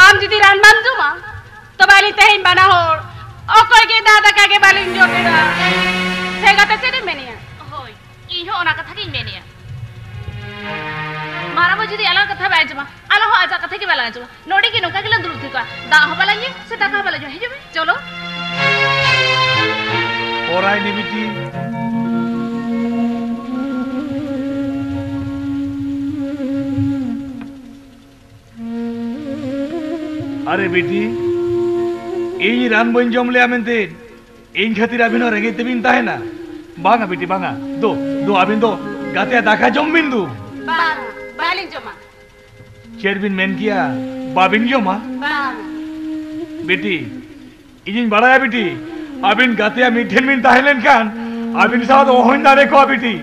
ᱟᱢ ᱡᱩᱫᱤ ᱨᱟᱱ ᱵᱟᱢ ᱡᱚᱢᱟ, ᱛᱚᱵᱮ ᱟᱹᱞᱤᱧ ᱛᱮᱦᱮᱧ ᱵᱟᱱᱟ ᱦᱚᱲ ᱚᱠᱚᱭ ᱜᱮ ᱫᱟᱜ ᱫᱟᱠᱟ ᱜᱮ ᱵᱟᱹᱞᱤᱧ ᱡᱚᱢ ᱮᱫᱟ᱾ ᱥᱮ ᱜᱟᱛᱮ, ᱪᱮᱫ ᱮᱢ ᱢᱮᱱᱮᱜᱼᱟ? ᱦᱳᱭ, ᱤᱧ ᱦᱚᱸ ᱚᱱᱟ ᱠᱟᱛᱷᱟ ᱜᱤᱧ ᱢᱮᱱᱮᱜᱼᱟ᱾ ᱢᱟᱨᱟᱝᱵᱟ ᱡᱩᱫᱤ ᱟᱞᱟᱝ ᱠᱟᱛᱷᱟ ᱵᱟᱭ ᱟᱸᱡᱚᱢᱟ, ᱟᱞᱟᱝ ᱦᱚᱸ ᱟᱡᱟᱜ ᱠᱟᱛᱷᱟ ᱜᱮ ᱵᱟᱞᱟᱝ ᱟᱸᱡᱚᱢᱟ᱾ ᱱᱚᱰᱮ ᱜᱮ ᱱᱚᱝᱠᱟ ᱜᱮᱞᱟᱝ ᱫᱩᱲᱩᱵ ᱛᱷᱤᱨ ᱠᱚᱜᱼᱟ᱾ ᱫᱟᱜ ᱦᱚᱸ ᱵᱟᱞᱟᱝ ᱧᱩᱭᱟ ᱥᱮ ᱫᱟᱠᱟ ᱦᱚᱸ ᱵᱟᱞᱟᱝ ᱡᱚᱢᱟ᱾ ᱦᱤᱡᱩᱜ ᱢᱮ, ᱪᱚᱞᱚ᱾ ᱯᱚᱨᱟᱭᱱᱤ ᱵᱤᱴᱤ᱾ ᱟᱨᱮ ᱵᱤᱴᱤ, ᱤᱧ ᱨᱟᱱ ᱵᱟᱹᱧ ᱡᱚᱢ ᱞᱮᱜᱼᱟ ᱢᱮᱱᱛᱮ ᱤᱧ ᱠᱷᱟᱹᱛᱤᱨ ᱟᱹᱵᱤᱱ ᱦᱚᱸ ᱨᱮᱸᱜᱮᱡ ᱛᱮᱵᱤᱱ ᱛᱟᱦᱮᱱᱟ? ᱵᱟᱝᱟ ᱵᱤᱴᱤ, ᱵᱟᱝᱟ᱾ ᱫᱩ, ᱫᱩ, ᱟᱹᱵᱤᱱ ᱫᱚ ᱜᱟᱛᱮᱭᱟᱜ ᱫᱟᱠᱟ ᱡᱚᱢ ᱵᱤᱱ ᱫᱩ᱾ ᱵᱟᱝ, ᱵᱟᱹᱞᱤᱧ ᱡᱚᱢᱟ᱾ ᱪᱮᱫ ᱵᱤᱱ ᱢᱮᱱ ᱠᱮᱭᱟ? ᱵᱟᱵᱤᱱ ᱡᱚᱢᱟ? ᱵᱟᱝ᱾ ᱵᱤᱴᱤ, ᱤᱧᱤᱧ ᱵᱟᱲᱟᱭᱟ ᱵᱤᱴᱤ, ᱟᱹᱵᱤᱱ ᱜᱟᱛᱮᱭᱟᱜ ᱢᱤᱫ ᱴᱷᱮᱱ ᱵᱤᱱ ᱛᱟᱦᱮᱸ ᱞᱮᱱᱠᱷᱟᱱ ᱟᱹᱵᱤᱱ ᱥᱟᱶ ᱫᱚ ᱚᱦᱚᱧ ᱫᱟᱲᱮ ᱠᱚᱣᱟ ᱵᱤᱴᱤ,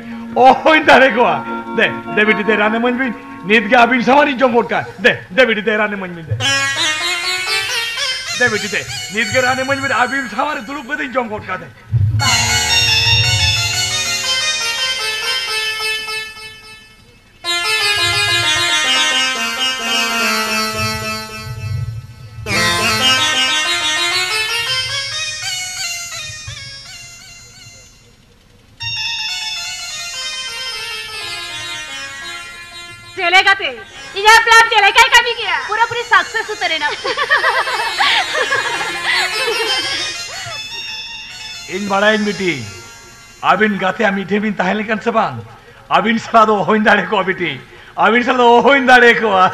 ᱚᱦᱚᱧ ᱫᱟᱲᱮ ᱠᱚᱣᱟ᱾ ᱫᱮ, ᱫᱮ ᱵᱤᱴᱤ, ᱫᱮ ᱨᱟᱱ ᱤᱢᱟᱹᱧ ᱵᱤᱱ, ᱱᱤᱛ ᱜᱮ ᱟᱹᱵᱤᱱ ᱥᱟᱶ ᱨᱤᱧ ᱡᱚᱢ ᱜᱚᱫ ᱠᱟᱜᱼᱟ᱾ ᱫᱮ, ᱫᱮ ᱵᱤᱴᱤ, ᱫᱮ ᱨᱟᱱ ᱤᱢᱟᱹᱧ ᱵᱤᱱ ᱫᱮ᱾ ᱫᱮ ᱵᱤᱴᱤ, ᱫᱮ, ᱱᱤᱛ ᱜᱮ ᱨᱟᱱ ᱤᱢᱟᱹᱧ ᱵᱤᱱ, ᱟᱹᱵᱤᱱ ᱥᱟᱶ ᱨᱮ ᱫᱩᱲᱩᱵ ᱠᱟᱛᱮᱧ ᱡᱚᱢ ᱜᱚᱫ ᱠᱟᱜᱼᱟ ᱫᱮ᱾ ᱪᱮᱞᱮ ᱜᱟᱛᱮ, ᱤᱧᱟᱹᱜ plan ᱪᱮᱫ ᱞᱮᱠᱟᱭ ᱠᱟᱹᱢᱤ ᱠᱮᱜᱼᱟ? ᱯᱩᱨᱟᱹᱯᱩᱨᱤ success ᱩᱛᱟᱹᱨ ᱮᱱᱟ᱾ ᱤᱧ ᱵᱟᱲᱟᱭᱟᱹᱧ ᱵᱤᱴᱤ, ᱟᱹᱵᱤᱱ ᱜᱟᱛᱮᱭᱟᱜ ᱢᱤᱫ ᱴᱷᱮᱱ ᱵᱤᱱ ᱛᱟᱦᱮᱸ ᱞᱮᱱᱠᱷᱟᱱ ᱥᱮ ᱵᱟᱝ, ᱟᱹᱵᱤᱱ ᱥᱟᱞᱟᱜ ᱫᱚ ᱚᱦᱚᱧ ᱫᱟᱲᱮ ᱠᱚᱜᱼᱟ ᱵᱤᱴᱤ, ᱟᱹᱵᱤᱱ ᱥᱟᱞᱟᱜ ᱫᱚ ᱚᱦᱚᱧ ᱫᱟᱲᱮ ᱠᱚᱜᱼᱟ᱾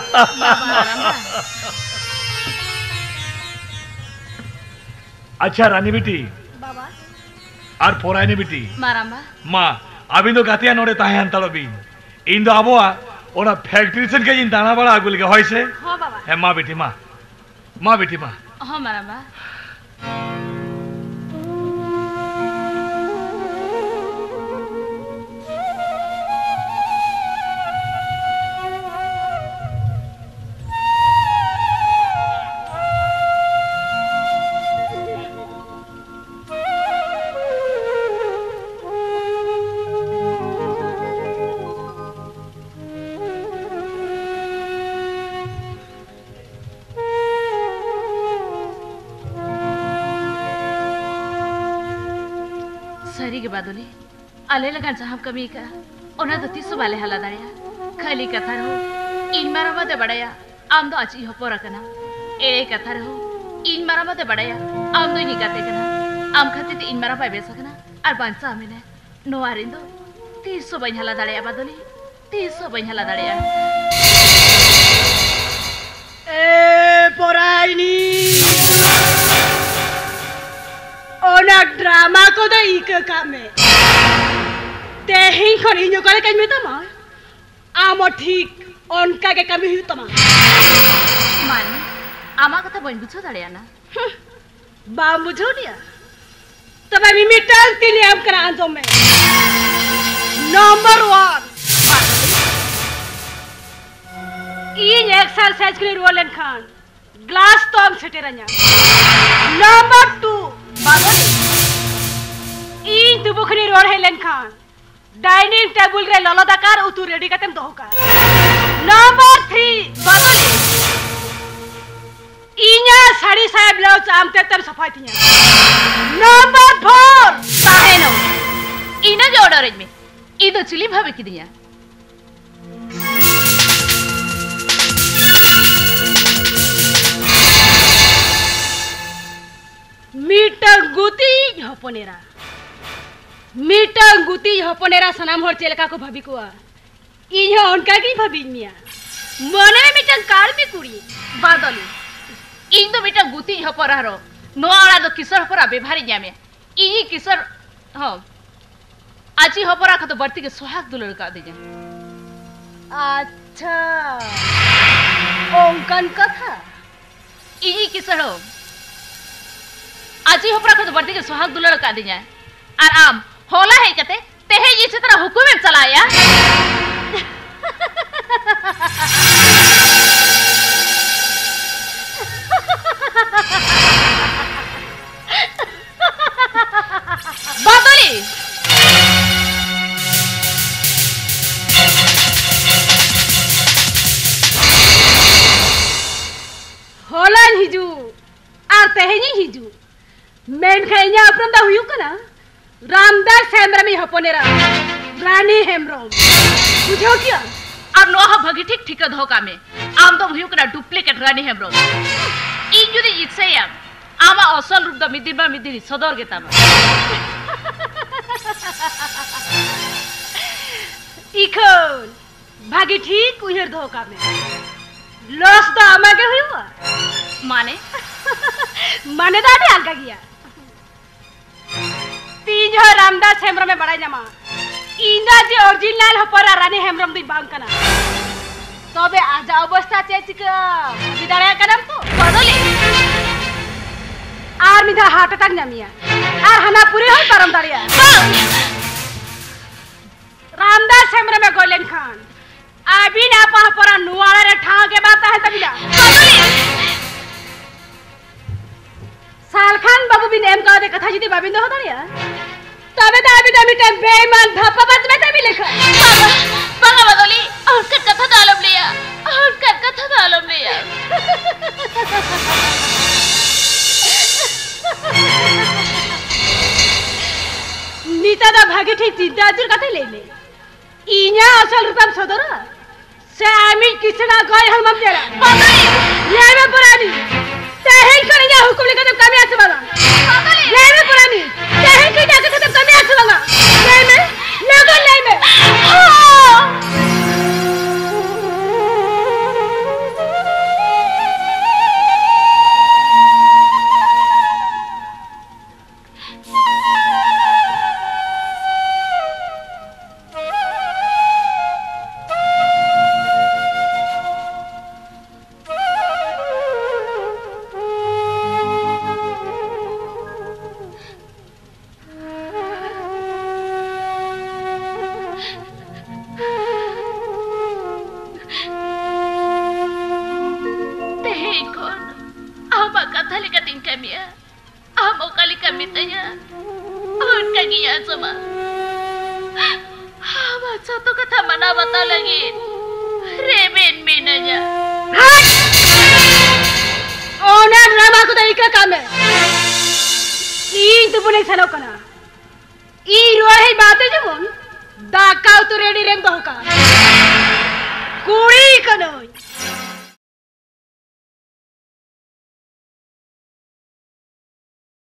ᱟᱪᱪᱷᱟ ᱨᱟᱱᱤ ᱵᱤᱴᱤ, ᱵᱟᱵᱟ᱾ ᱟᱨ ᱯᱚᱨᱟᱭᱱᱤ ᱵᱤᱴᱤ, ᱢᱟᱨᱟᱢᱵᱟ᱾ ᱢᱟ, ᱟᱹᱵᱤᱱ ᱫᱚ ᱜᱟᱛᱮᱭᱟᱜ ᱱᱚᱰᱮ ᱛᱟᱦᱮᱸ ᱦᱟᱛᱟᱲᱚᱜ ᱵᱤᱱ, ᱤᱧ ᱫᱚ ᱟᱵᱚᱣᱟᱜ ᱚᱱᱟ factory ᱥᱮᱫ ᱠᱟᱹᱡ ᱤᱧ ᱫᱟᱬᱟ ᱵᱟᱲᱟ ᱟᱹᱜᱩ ᱞᱮᱜᱮ, ᱦᱳᱭ ᱥᱮ? ᱦᱚᱸ ᱵᱟᱵᱟ᱾ ᱦᱮᱸ, ᱢᱟ ᱵᱤᱴᱤ, ᱢᱟ᱾ ᱢᱟ ᱵᱤᱴᱤ, ᱢᱟ᱾ ᱦᱚᱸ ᱢᱟᱨᱟᱢᱵᱟ᱾ ᱥᱟᱹᱨᱤ ᱜᱮ ᱵᱟᱫᱚᱞᱤ, ᱟᱞᱮ ᱞᱟᱹᱜᱤᱫ ᱡᱟᱦᱟᱸᱢ ᱠᱟᱹᱢᱤ ᱟᱠᱟᱫᱼᱟ, ᱚᱱᱟ ᱫᱚ ᱛᱤᱥ ᱦᱚᱸ ᱵᱟᱞᱮ ᱦᱟᱞᱟ ᱫᱟᱲᱮᱭᱟᱜᱼᱟ᱾ ᱠᱷᱟᱹᱞᱤ ᱠᱟᱛᱷᱟ ᱨᱮᱦᱚᱸ ᱤᱧ ᱢᱟᱨᱟᱝᱵᱟ ᱫᱚ ᱵᱟᱲᱟᱭᱟ ᱟᱢ ᱫᱚ ᱟᱡᱤᱡ ᱦᱚᱯᱚᱱ ᱠᱟᱱᱟ᱾ ᱮᱲᱮ ᱠᱟᱛᱷᱟ ᱨᱮᱦᱚᱸ ᱤᱧ ᱢᱟᱨᱟᱝᱵᱟ ᱫᱚ ᱵᱟᱲᱟᱭᱟ ᱟᱢ ᱫᱚ ᱤᱧᱤᱡ ᱜᱟᱛᱮ ᱠᱟᱱᱟ᱾ ᱟᱢ ᱠᱷᱟᱹᱛᱤᱨ ᱛᱮ ᱤᱧ ᱢᱟᱨᱟᱝᱵᱟᱭ ᱵᱮᱥ ᱟᱠᱟᱱᱟ ᱟᱨ ᱵᱟᱧᱪᱟᱣ ᱢᱮᱱᱟᱭ᱾ ᱱᱚᱣᱟ ᱨᱤᱱ ᱫᱚ ᱛᱤᱥ ᱦᱚᱸ ᱵᱟᱹᱧ ᱦᱟᱞᱟ ᱫᱟᱲᱮᱭᱟᱜᱼᱟ ᱵᱟᱫᱚᱞᱤ, ᱛᱤᱥ ᱦᱚᱸ ᱵᱟᱹᱧ ᱦᱟᱞᱟ ᱫᱟᱲᱮᱭᱟᱜᱼᱟ᱾ ᱮ ᱯᱚᱨᱟᱭᱱᱤ, ᱚᱱᱟ ᱰᱨᱟᱢᱟ ᱠᱚᱫᱚ ᱤᱠᱟᱹ ᱠᱟᱜ ᱢᱮ᱾ ᱛᱮᱦᱮᱧ ᱠᱷᱚᱱ ᱤᱧ ᱚᱠᱟ ᱞᱮᱠᱟᱧ ᱢᱮᱛᱟᱢᱟ, ᱟᱢ ᱦᱚᱸ ᱴᱷᱤᱠ ᱚᱱᱠᱟ ᱜᱮ ᱠᱟᱹᱢᱤ ᱦᱩᱭᱩᱜ ᱛᱟᱢᱟ᱾ ᱢᱟᱹᱱᱤ, ᱟᱢᱟᱜ ᱠᱟᱛᱷᱟ ᱵᱟᱹᱧ ᱵᱩᱡᱷᱟᱹᱣ ᱫᱟᱲᱮᱭᱟᱜᱼᱟ ᱱᱟ᱾ ᱦᱩᱸ, ᱵᱟᱢ ᱵᱩᱡᱷᱟᱹᱣ ᱞᱮᱭᱟ? ᱛᱚᱵᱮ ᱢᱤᱢᱤᱫᱴᱟᱝ ᱛᱤᱧ ᱮᱢ ᱠᱟᱱᱟ, ᱟᱸᱡᱚᱢ ᱢᱮ᱾ ᱱᱚᱢᱵᱚᱨ ᱚᱣᱟᱱ, ᱤᱧ ᱮᱠᱥᱟᱨᱥᱟᱭᱤᱡᱽ ᱠᱷᱚᱱᱤᱧ ᱨᱩᱣᱟᱹᱲ ᱞᱮᱱᱠᱷᱟᱱ ᱜᱞᱟᱥ ᱛᱚᱢ ᱥᱮᱴᱮᱨᱟᱹᱧᱟ᱾ ᱱᱚᱢᱵᱚᱨ ᱴᱩ, ᱵᱟᱫᱚᱞᱤ, ᱤᱧ ᱛᱩᱵᱩ ᱠᱷᱚᱱᱤᱧ ᱨᱩᱣᱟᱹᱲ ᱦᱮᱡ ᱞᱮᱱᱠᱷᱟᱱ ᱰᱟᱭᱱᱤᱝ ᱴᱮᱵᱩᱞ ᱨᱮ ᱞᱚᱞᱚ ᱫᱟᱠᱟ ᱟᱨ ᱩᱛᱩ ᱨᱮᱰᱤ ᱠᱟᱛᱮᱢ ᱫᱚᱦᱚ ᱠᱟᱜᱼᱟ᱾ ᱱᱚᱢᱵᱚᱨ ᱛᱷᱨᱤ, ᱵᱟᱫᱚᱞᱤ, ᱤᱧᱟᱹᱜ ᱥᱟᱹᱲᱤ ᱥᱟᱭᱟ ᱵᱞᱟᱣᱩᱡᱽ ᱟᱢ ᱛᱮ ᱛᱮᱢ ᱥᱟᱯᱷᱟᱭ ᱛᱤᱧᱟ᱾ ᱱᱚᱢᱵᱚᱨ ᱯᱷᱳᱨ, ᱛᱟᱦᱮᱱᱚᱜ, ᱤᱱᱟᱹᱜᱮ ᱚᱰᱟᱨ ᱟᱹᱧ ᱢᱮ᱾ ᱤᱧ ᱫᱚ ᱪᱤᱞᱤᱢ ᱵᱷᱟᱵᱮ ᱠᱤᱫᱤᱧᱟ? ᱢᱤᱫᱴᱟᱝ ᱜᱩᱛᱤᱡ ᱦᱚᱯᱚᱱ ᱮᱨᱟ, ᱢᱤᱫᱴᱟᱝ ᱜᱩᱛᱤᱡ ᱦᱚᱯᱚᱱ ᱮᱨᱟ ᱥᱟᱱᱟᱢ ᱦᱚᱲ ᱪᱮᱫ ᱞᱮᱠᱟ ᱠᱚ ᱵᱷᱟᱹᱵᱤ ᱠᱚᱣᱟ, ᱤᱧ ᱦᱚᱸ ᱚᱱᱠᱟ ᱜᱤᱧ ᱵᱷᱟᱹᱵᱤᱭᱮᱫ ᱢᱮᱭᱟ᱾ ᱢᱚᱱᱮ ᱢᱮ ᱢᱤᱫᱴᱟᱝ ᱠᱟᱹᱲᱢᱤ ᱠᱩᱲᱤ᱾ ᱵᱟᱫᱚᱞᱤ, ᱤᱧ ᱫᱚ ᱢᱤᱫᱴᱟᱝ ᱜᱩᱛᱤᱡ ᱦᱚᱯᱚᱱ ᱮᱨᱟ ᱨᱮᱦᱚᱸ ᱱᱚᱣᱟ ᱚᱲᱟᱜ ᱫᱚ ᱠᱤᱥᱟᱹᱬ ᱦᱚᱯᱚᱱ ᱮᱨᱟ ᱵᱮᱵᱷᱟᱨᱤᱧ ᱧᱟᱢᱮᱭᱟ᱾ ᱤᱧᱤᱡ ᱠᱤᱥᱟᱹᱬ, ᱦᱚᱸ, ᱟᱡᱤᱡ ᱦᱚᱯᱚᱱ ᱮᱨᱟ ᱠᱷᱚᱱ ᱫᱚ ᱵᱟᱹᱲᱛᱤ ᱜᱮ ᱥᱚᱦᱟᱜ ᱫᱩᱞᱟᱹᱲ ᱠᱟᱣᱫᱤᱧᱟ᱾ ᱟᱪᱪᱷᱟ, ᱚᱱᱠᱟᱱ ᱠᱟᱛᱷᱟ? ᱤᱧᱤᱡ ᱠᱤᱥᱟᱹᱬ ᱦᱚᱸ ᱟᱡᱤᱡ ᱦᱚᱯᱚᱱ ᱮᱨᱟ ᱠᱷᱚᱱ ᱫᱚ ᱵᱟᱹᱲᱛᱤ ᱜᱮ ᱥᱚᱦᱟᱜ ᱫᱩᱞᱟᱹᱲ ᱠᱟᱣᱫᱤᱧᱟ᱾ ᱟᱨ ᱟᱢ ᱦᱚᱞᱟ ᱦᱮᱡ ᱠᱟᱛᱮ ᱛᱮᱦᱮᱧ ᱤᱧ ᱪᱮᱛᱟᱱ ᱨᱮ ᱦᱩᱠᱩᱢᱮᱢ ᱪᱟᱞᱟᱣᱮᱜᱼᱟ? ᱵᱟᱫᱚᱞᱤ! ᱦᱚᱞᱟᱧ ᱦᱤᱡᱩᱜ ᱟᱨ ᱛᱮᱦᱮᱧᱤᱧ ᱦᱤᱡᱩᱜ, ᱢᱮᱱᱠᱷᱟᱱ ᱤᱧᱟᱹᱜ ᱩᱯᱨᱩᱢ ᱫᱚ ᱦᱩᱭᱩᱜ ᱠᱟᱱᱟ ᱨᱟᱢᱫᱟᱥ ᱦᱮᱢᱵᱨᱚᱢᱤᱡ ᱦᱚᱯᱚᱱ ᱮᱨᱟ, ᱨᱟᱱᱤ ᱦᱮᱢᱵᱨᱚᱢ᱾ ᱵᱩᱡᱷᱟᱹᱣ ᱠᱮᱜᱼᱟᱢ? ᱟᱨ ᱱᱚᱣᱟ ᱦᱚᱸ ᱵᱷᱟᱹᱜᱤ ᱴᱷᱤᱠ ᱴᱷᱤᱠᱟᱹ ᱫᱚᱦᱚ ᱠᱟᱜ ᱢᱮ, ᱟᱢ ᱫᱚᱢ ᱦᱩᱭᱩᱜ ᱠᱟᱱᱟ duplicate ᱨᱟᱱᱤ ᱦᱮᱢᱵᱨᱚᱢ᱾ ᱤᱧ ᱡᱩᱫᱤᱧ ᱤᱪᱪᱷᱟᱹᱭᱟ, ᱟᱢᱟᱜ ᱟᱥᱚᱞ ᱨᱩᱯ ᱫᱚ ᱢᱤᱫ ᱫᱤᱱ ᱵᱟᱝ ᱢᱤᱫ ᱫᱤᱱ ᱥᱚᱫᱚᱨ ᱜᱮ ᱛᱟᱢᱟ᱾ ᱤᱠᱷᱟᱹᱱ ᱵᱷᱟᱹᱜᱤ ᱴᱷᱤᱠ ᱩᱭᱦᱟᱹᱨ ᱫᱚᱦᱚ ᱠᱟᱜ ᱢᱮ, ᱞᱚᱥ ᱫᱚ ᱟᱢᱟᱜ ᱜᱮ ᱦᱩᱭᱩᱜᱼᱟ᱾ ᱢᱟᱱᱮ? ᱢᱟᱱᱮ ᱫᱚ ᱟᱹᱰᱤ ᱟᱞᱜᱟ ᱜᱮᱭᱟ᱾ ᱛᱤᱦᱤᱧ ᱡᱚᱦᱚᱜ ᱨᱟᱢᱫᱟᱥ ᱦᱮᱢᱵᱨᱚᱢᱮ ᱵᱟᱲᱟᱭ ᱧᱟᱢᱟ, ᱤᱧ ᱫᱚ ᱟᱡ ᱚᱨᱤᱡᱤᱱᱟᱞ ᱦᱚᱯᱚᱱ ᱮᱨᱟ ᱨᱟᱱᱤ ᱦᱮᱢᱵᱨᱚᱢ ᱫᱚᱧ ᱵᱟᱝ ᱠᱟᱱᱟ, ᱛᱚᱵᱮ ᱟᱡᱟᱜ ᱚᱵᱚᱥᱛᱟ ᱪᱮᱫ ᱪᱤᱠᱟᱹ ᱵᱩᱡᱽ ᱫᱟᱲᱮᱭᱟᱜ ᱠᱟᱱᱟᱢ ᱛᱚ? ᱵᱚᱫᱚᱞᱤ! ᱟᱨ ᱢᱤᱫ ᱫᱷᱟᱣ heart attack ᱧᱟᱢᱮᱭᱟ, ᱟᱨ ᱦᱟᱱᱟ ᱯᱩᱨᱤ ᱦᱚᱸᱭ ᱯᱟᱨᱚᱢ ᱫᱟᱲᱮᱭᱟᱜᱼᱟ᱾ ᱵᱟᱝ! ᱨᱟᱢᱫᱟᱥ ᱦᱮᱢᱵᱨᱚᱢᱮ ᱜᱚᱡ ᱞᱮᱱᱠᱷᱟᱱ ᱟᱹᱵᱤᱱ ᱟᱯᱟ ᱦᱚᱯᱚᱱᱟᱜ ᱱᱚᱣᱟ ᱚᱲᱟᱜ ᱨᱮ ᱴᱷᱟᱶ ᱜᱮ ᱵᱟᱝ ᱛᱟᱦᱮᱱ ᱛᱟᱹᱵᱤᱱᱟ᱾ ᱥᱟᱞᱠᱷᱟᱱ ᱵᱟᱹᱵᱩ ᱵᱤᱱ ᱮᱢ ᱠᱟᱣᱫᱮ ᱠᱟᱛᱷᱟ ᱡᱩᱫᱤ ᱵᱟᱵᱤᱱ ᱫᱚᱦᱚ ᱫᱟᱲᱮᱭᱟᱜᱼᱟ, ᱛᱚᱵᱮ ᱫᱚ ᱟᱹᱵᱤᱱ ᱫᱚ ᱢᱤᱫᱴᱟᱝ ᱵᱮᱭᱤᱢᱟᱱ ᱫᱷᱟᱯᱟ ᱵᱟᱡᱽ ᱢᱮᱛᱟ ᱵᱤᱱ ᱞᱮᱠᱷᱟ᱾ ᱵᱟᱝᱟ, ᱵᱟᱝᱟ ᱵᱟᱫᱚᱞᱤ, ᱚᱱᱠᱟᱱ ᱠᱟᱛᱷᱟ ᱫᱚ ᱟᱞᱚᱢ ᱞᱟᱹᱭᱟ, ᱚᱱᱠᱟᱱ ᱠᱟᱛᱷᱟ ᱫᱚ ᱟᱞᱚᱢ ᱞᱟᱹᱭᱟ᱾ ᱱᱤᱛᱚᱜ ᱫᱚ ᱵᱷᱟᱜᱮ ᱴᱷᱤᱠ ᱪᱤᱱᱛᱟᱹ ᱟᱹᱪᱩᱨ ᱠᱟᱛᱮ ᱞᱟᱹᱭ ᱢᱮ, ᱤᱧᱟᱹᱜ ᱟᱥᱚᱞ ᱨᱩᱯᱮᱢ ᱥᱚᱫᱚᱨᱟ ᱥᱮ ᱟᱢᱤᱡ ᱠᱤᱥᱟᱹᱬᱟᱜ ᱜᱚᱡ ᱦᱚᱲᱢᱚᱢ ᱧᱮᱞᱟ? ᱵᱟᱵᱟᱨᱮ! ᱞᱟᱹᱭ ᱢᱮ ᱯᱚᱨᱟᱱᱤ, ᱛᱮᱦᱮᱧ ᱠᱷᱚᱱ ᱤᱧᱟᱹᱜ ᱦᱩᱠᱩᱢ ᱞᱮᱠᱟᱛᱮᱢ ᱠᱟᱹᱢᱤᱭᱟ ᱥᱮ ᱵᱟᱝᱟ? ᱵᱟᱵᱟᱨᱮ! ᱞᱟᱹᱭ ᱢᱮ ᱯᱚᱨᱟᱱᱤ, ᱛᱮᱦᱮᱧ ᱠᱷᱚᱱ ᱤᱧᱟᱹᱜ ᱠᱟᱛᱷᱟ ᱛᱮᱢ ᱠᱟᱹᱢᱤᱭᱟ ᱥᱮ ᱵᱟᱝᱟ? ᱞᱟᱹᱭ ᱢᱮ, ᱞᱚᱜᱚᱱ ᱞᱟᱹᱭ ᱢᱮ᱾ ᱛᱮᱦᱮᱧ ᱠᱷᱚᱱ ᱟᱢᱟᱜ ᱠᱟᱛᱷᱟ ᱞᱮᱠᱟᱛᱤᱧ ᱠᱟᱹᱢᱤᱭᱟ᱾ ᱟᱢ ᱚᱠᱟ ᱞᱮᱠᱟᱢ ᱢᱤᱛᱟᱹᱧᱟ, ᱚᱱᱠᱟ ᱜᱤᱧ ᱟᱸᱡᱚᱢᱟ᱾ ᱟᱢᱟᱜ ᱡᱚᱛᱚ ᱠᱟᱛᱷᱟ ᱢᱟᱱᱟᱣ ᱵᱟᱛᱟᱣ ᱞᱟᱹᱜᱤᱫ ᱨᱮᱵᱮᱱ ᱢᱤᱱᱟᱹᱧᱟ᱾ ᱦᱟᱴ! ᱚᱱᱟ ᱰᱨᱟᱢᱟ ᱠᱚᱫᱚ ᱤᱠᱟᱹ ᱠᱟᱜ ᱢᱮ᱾ ᱤᱧ ᱛᱩᱯᱩᱱᱤᱧ ᱥᱮᱱᱚᱜ ᱠᱟᱱᱟ᱾ ᱤᱧ ᱨᱩᱣᱟᱹᱲ ᱦᱮᱡ ᱵᱟᱫᱮ ᱡᱮᱢᱚᱱ ᱫᱟᱠᱟ ᱩᱛᱩ ᱨᱮᱰᱤ ᱨᱮᱢ ᱫᱚᱦᱚ ᱠᱟᱜᱼᱟ᱾ ᱠᱩᱲᱤ ᱠᱟᱹᱱᱟᱹᱧ,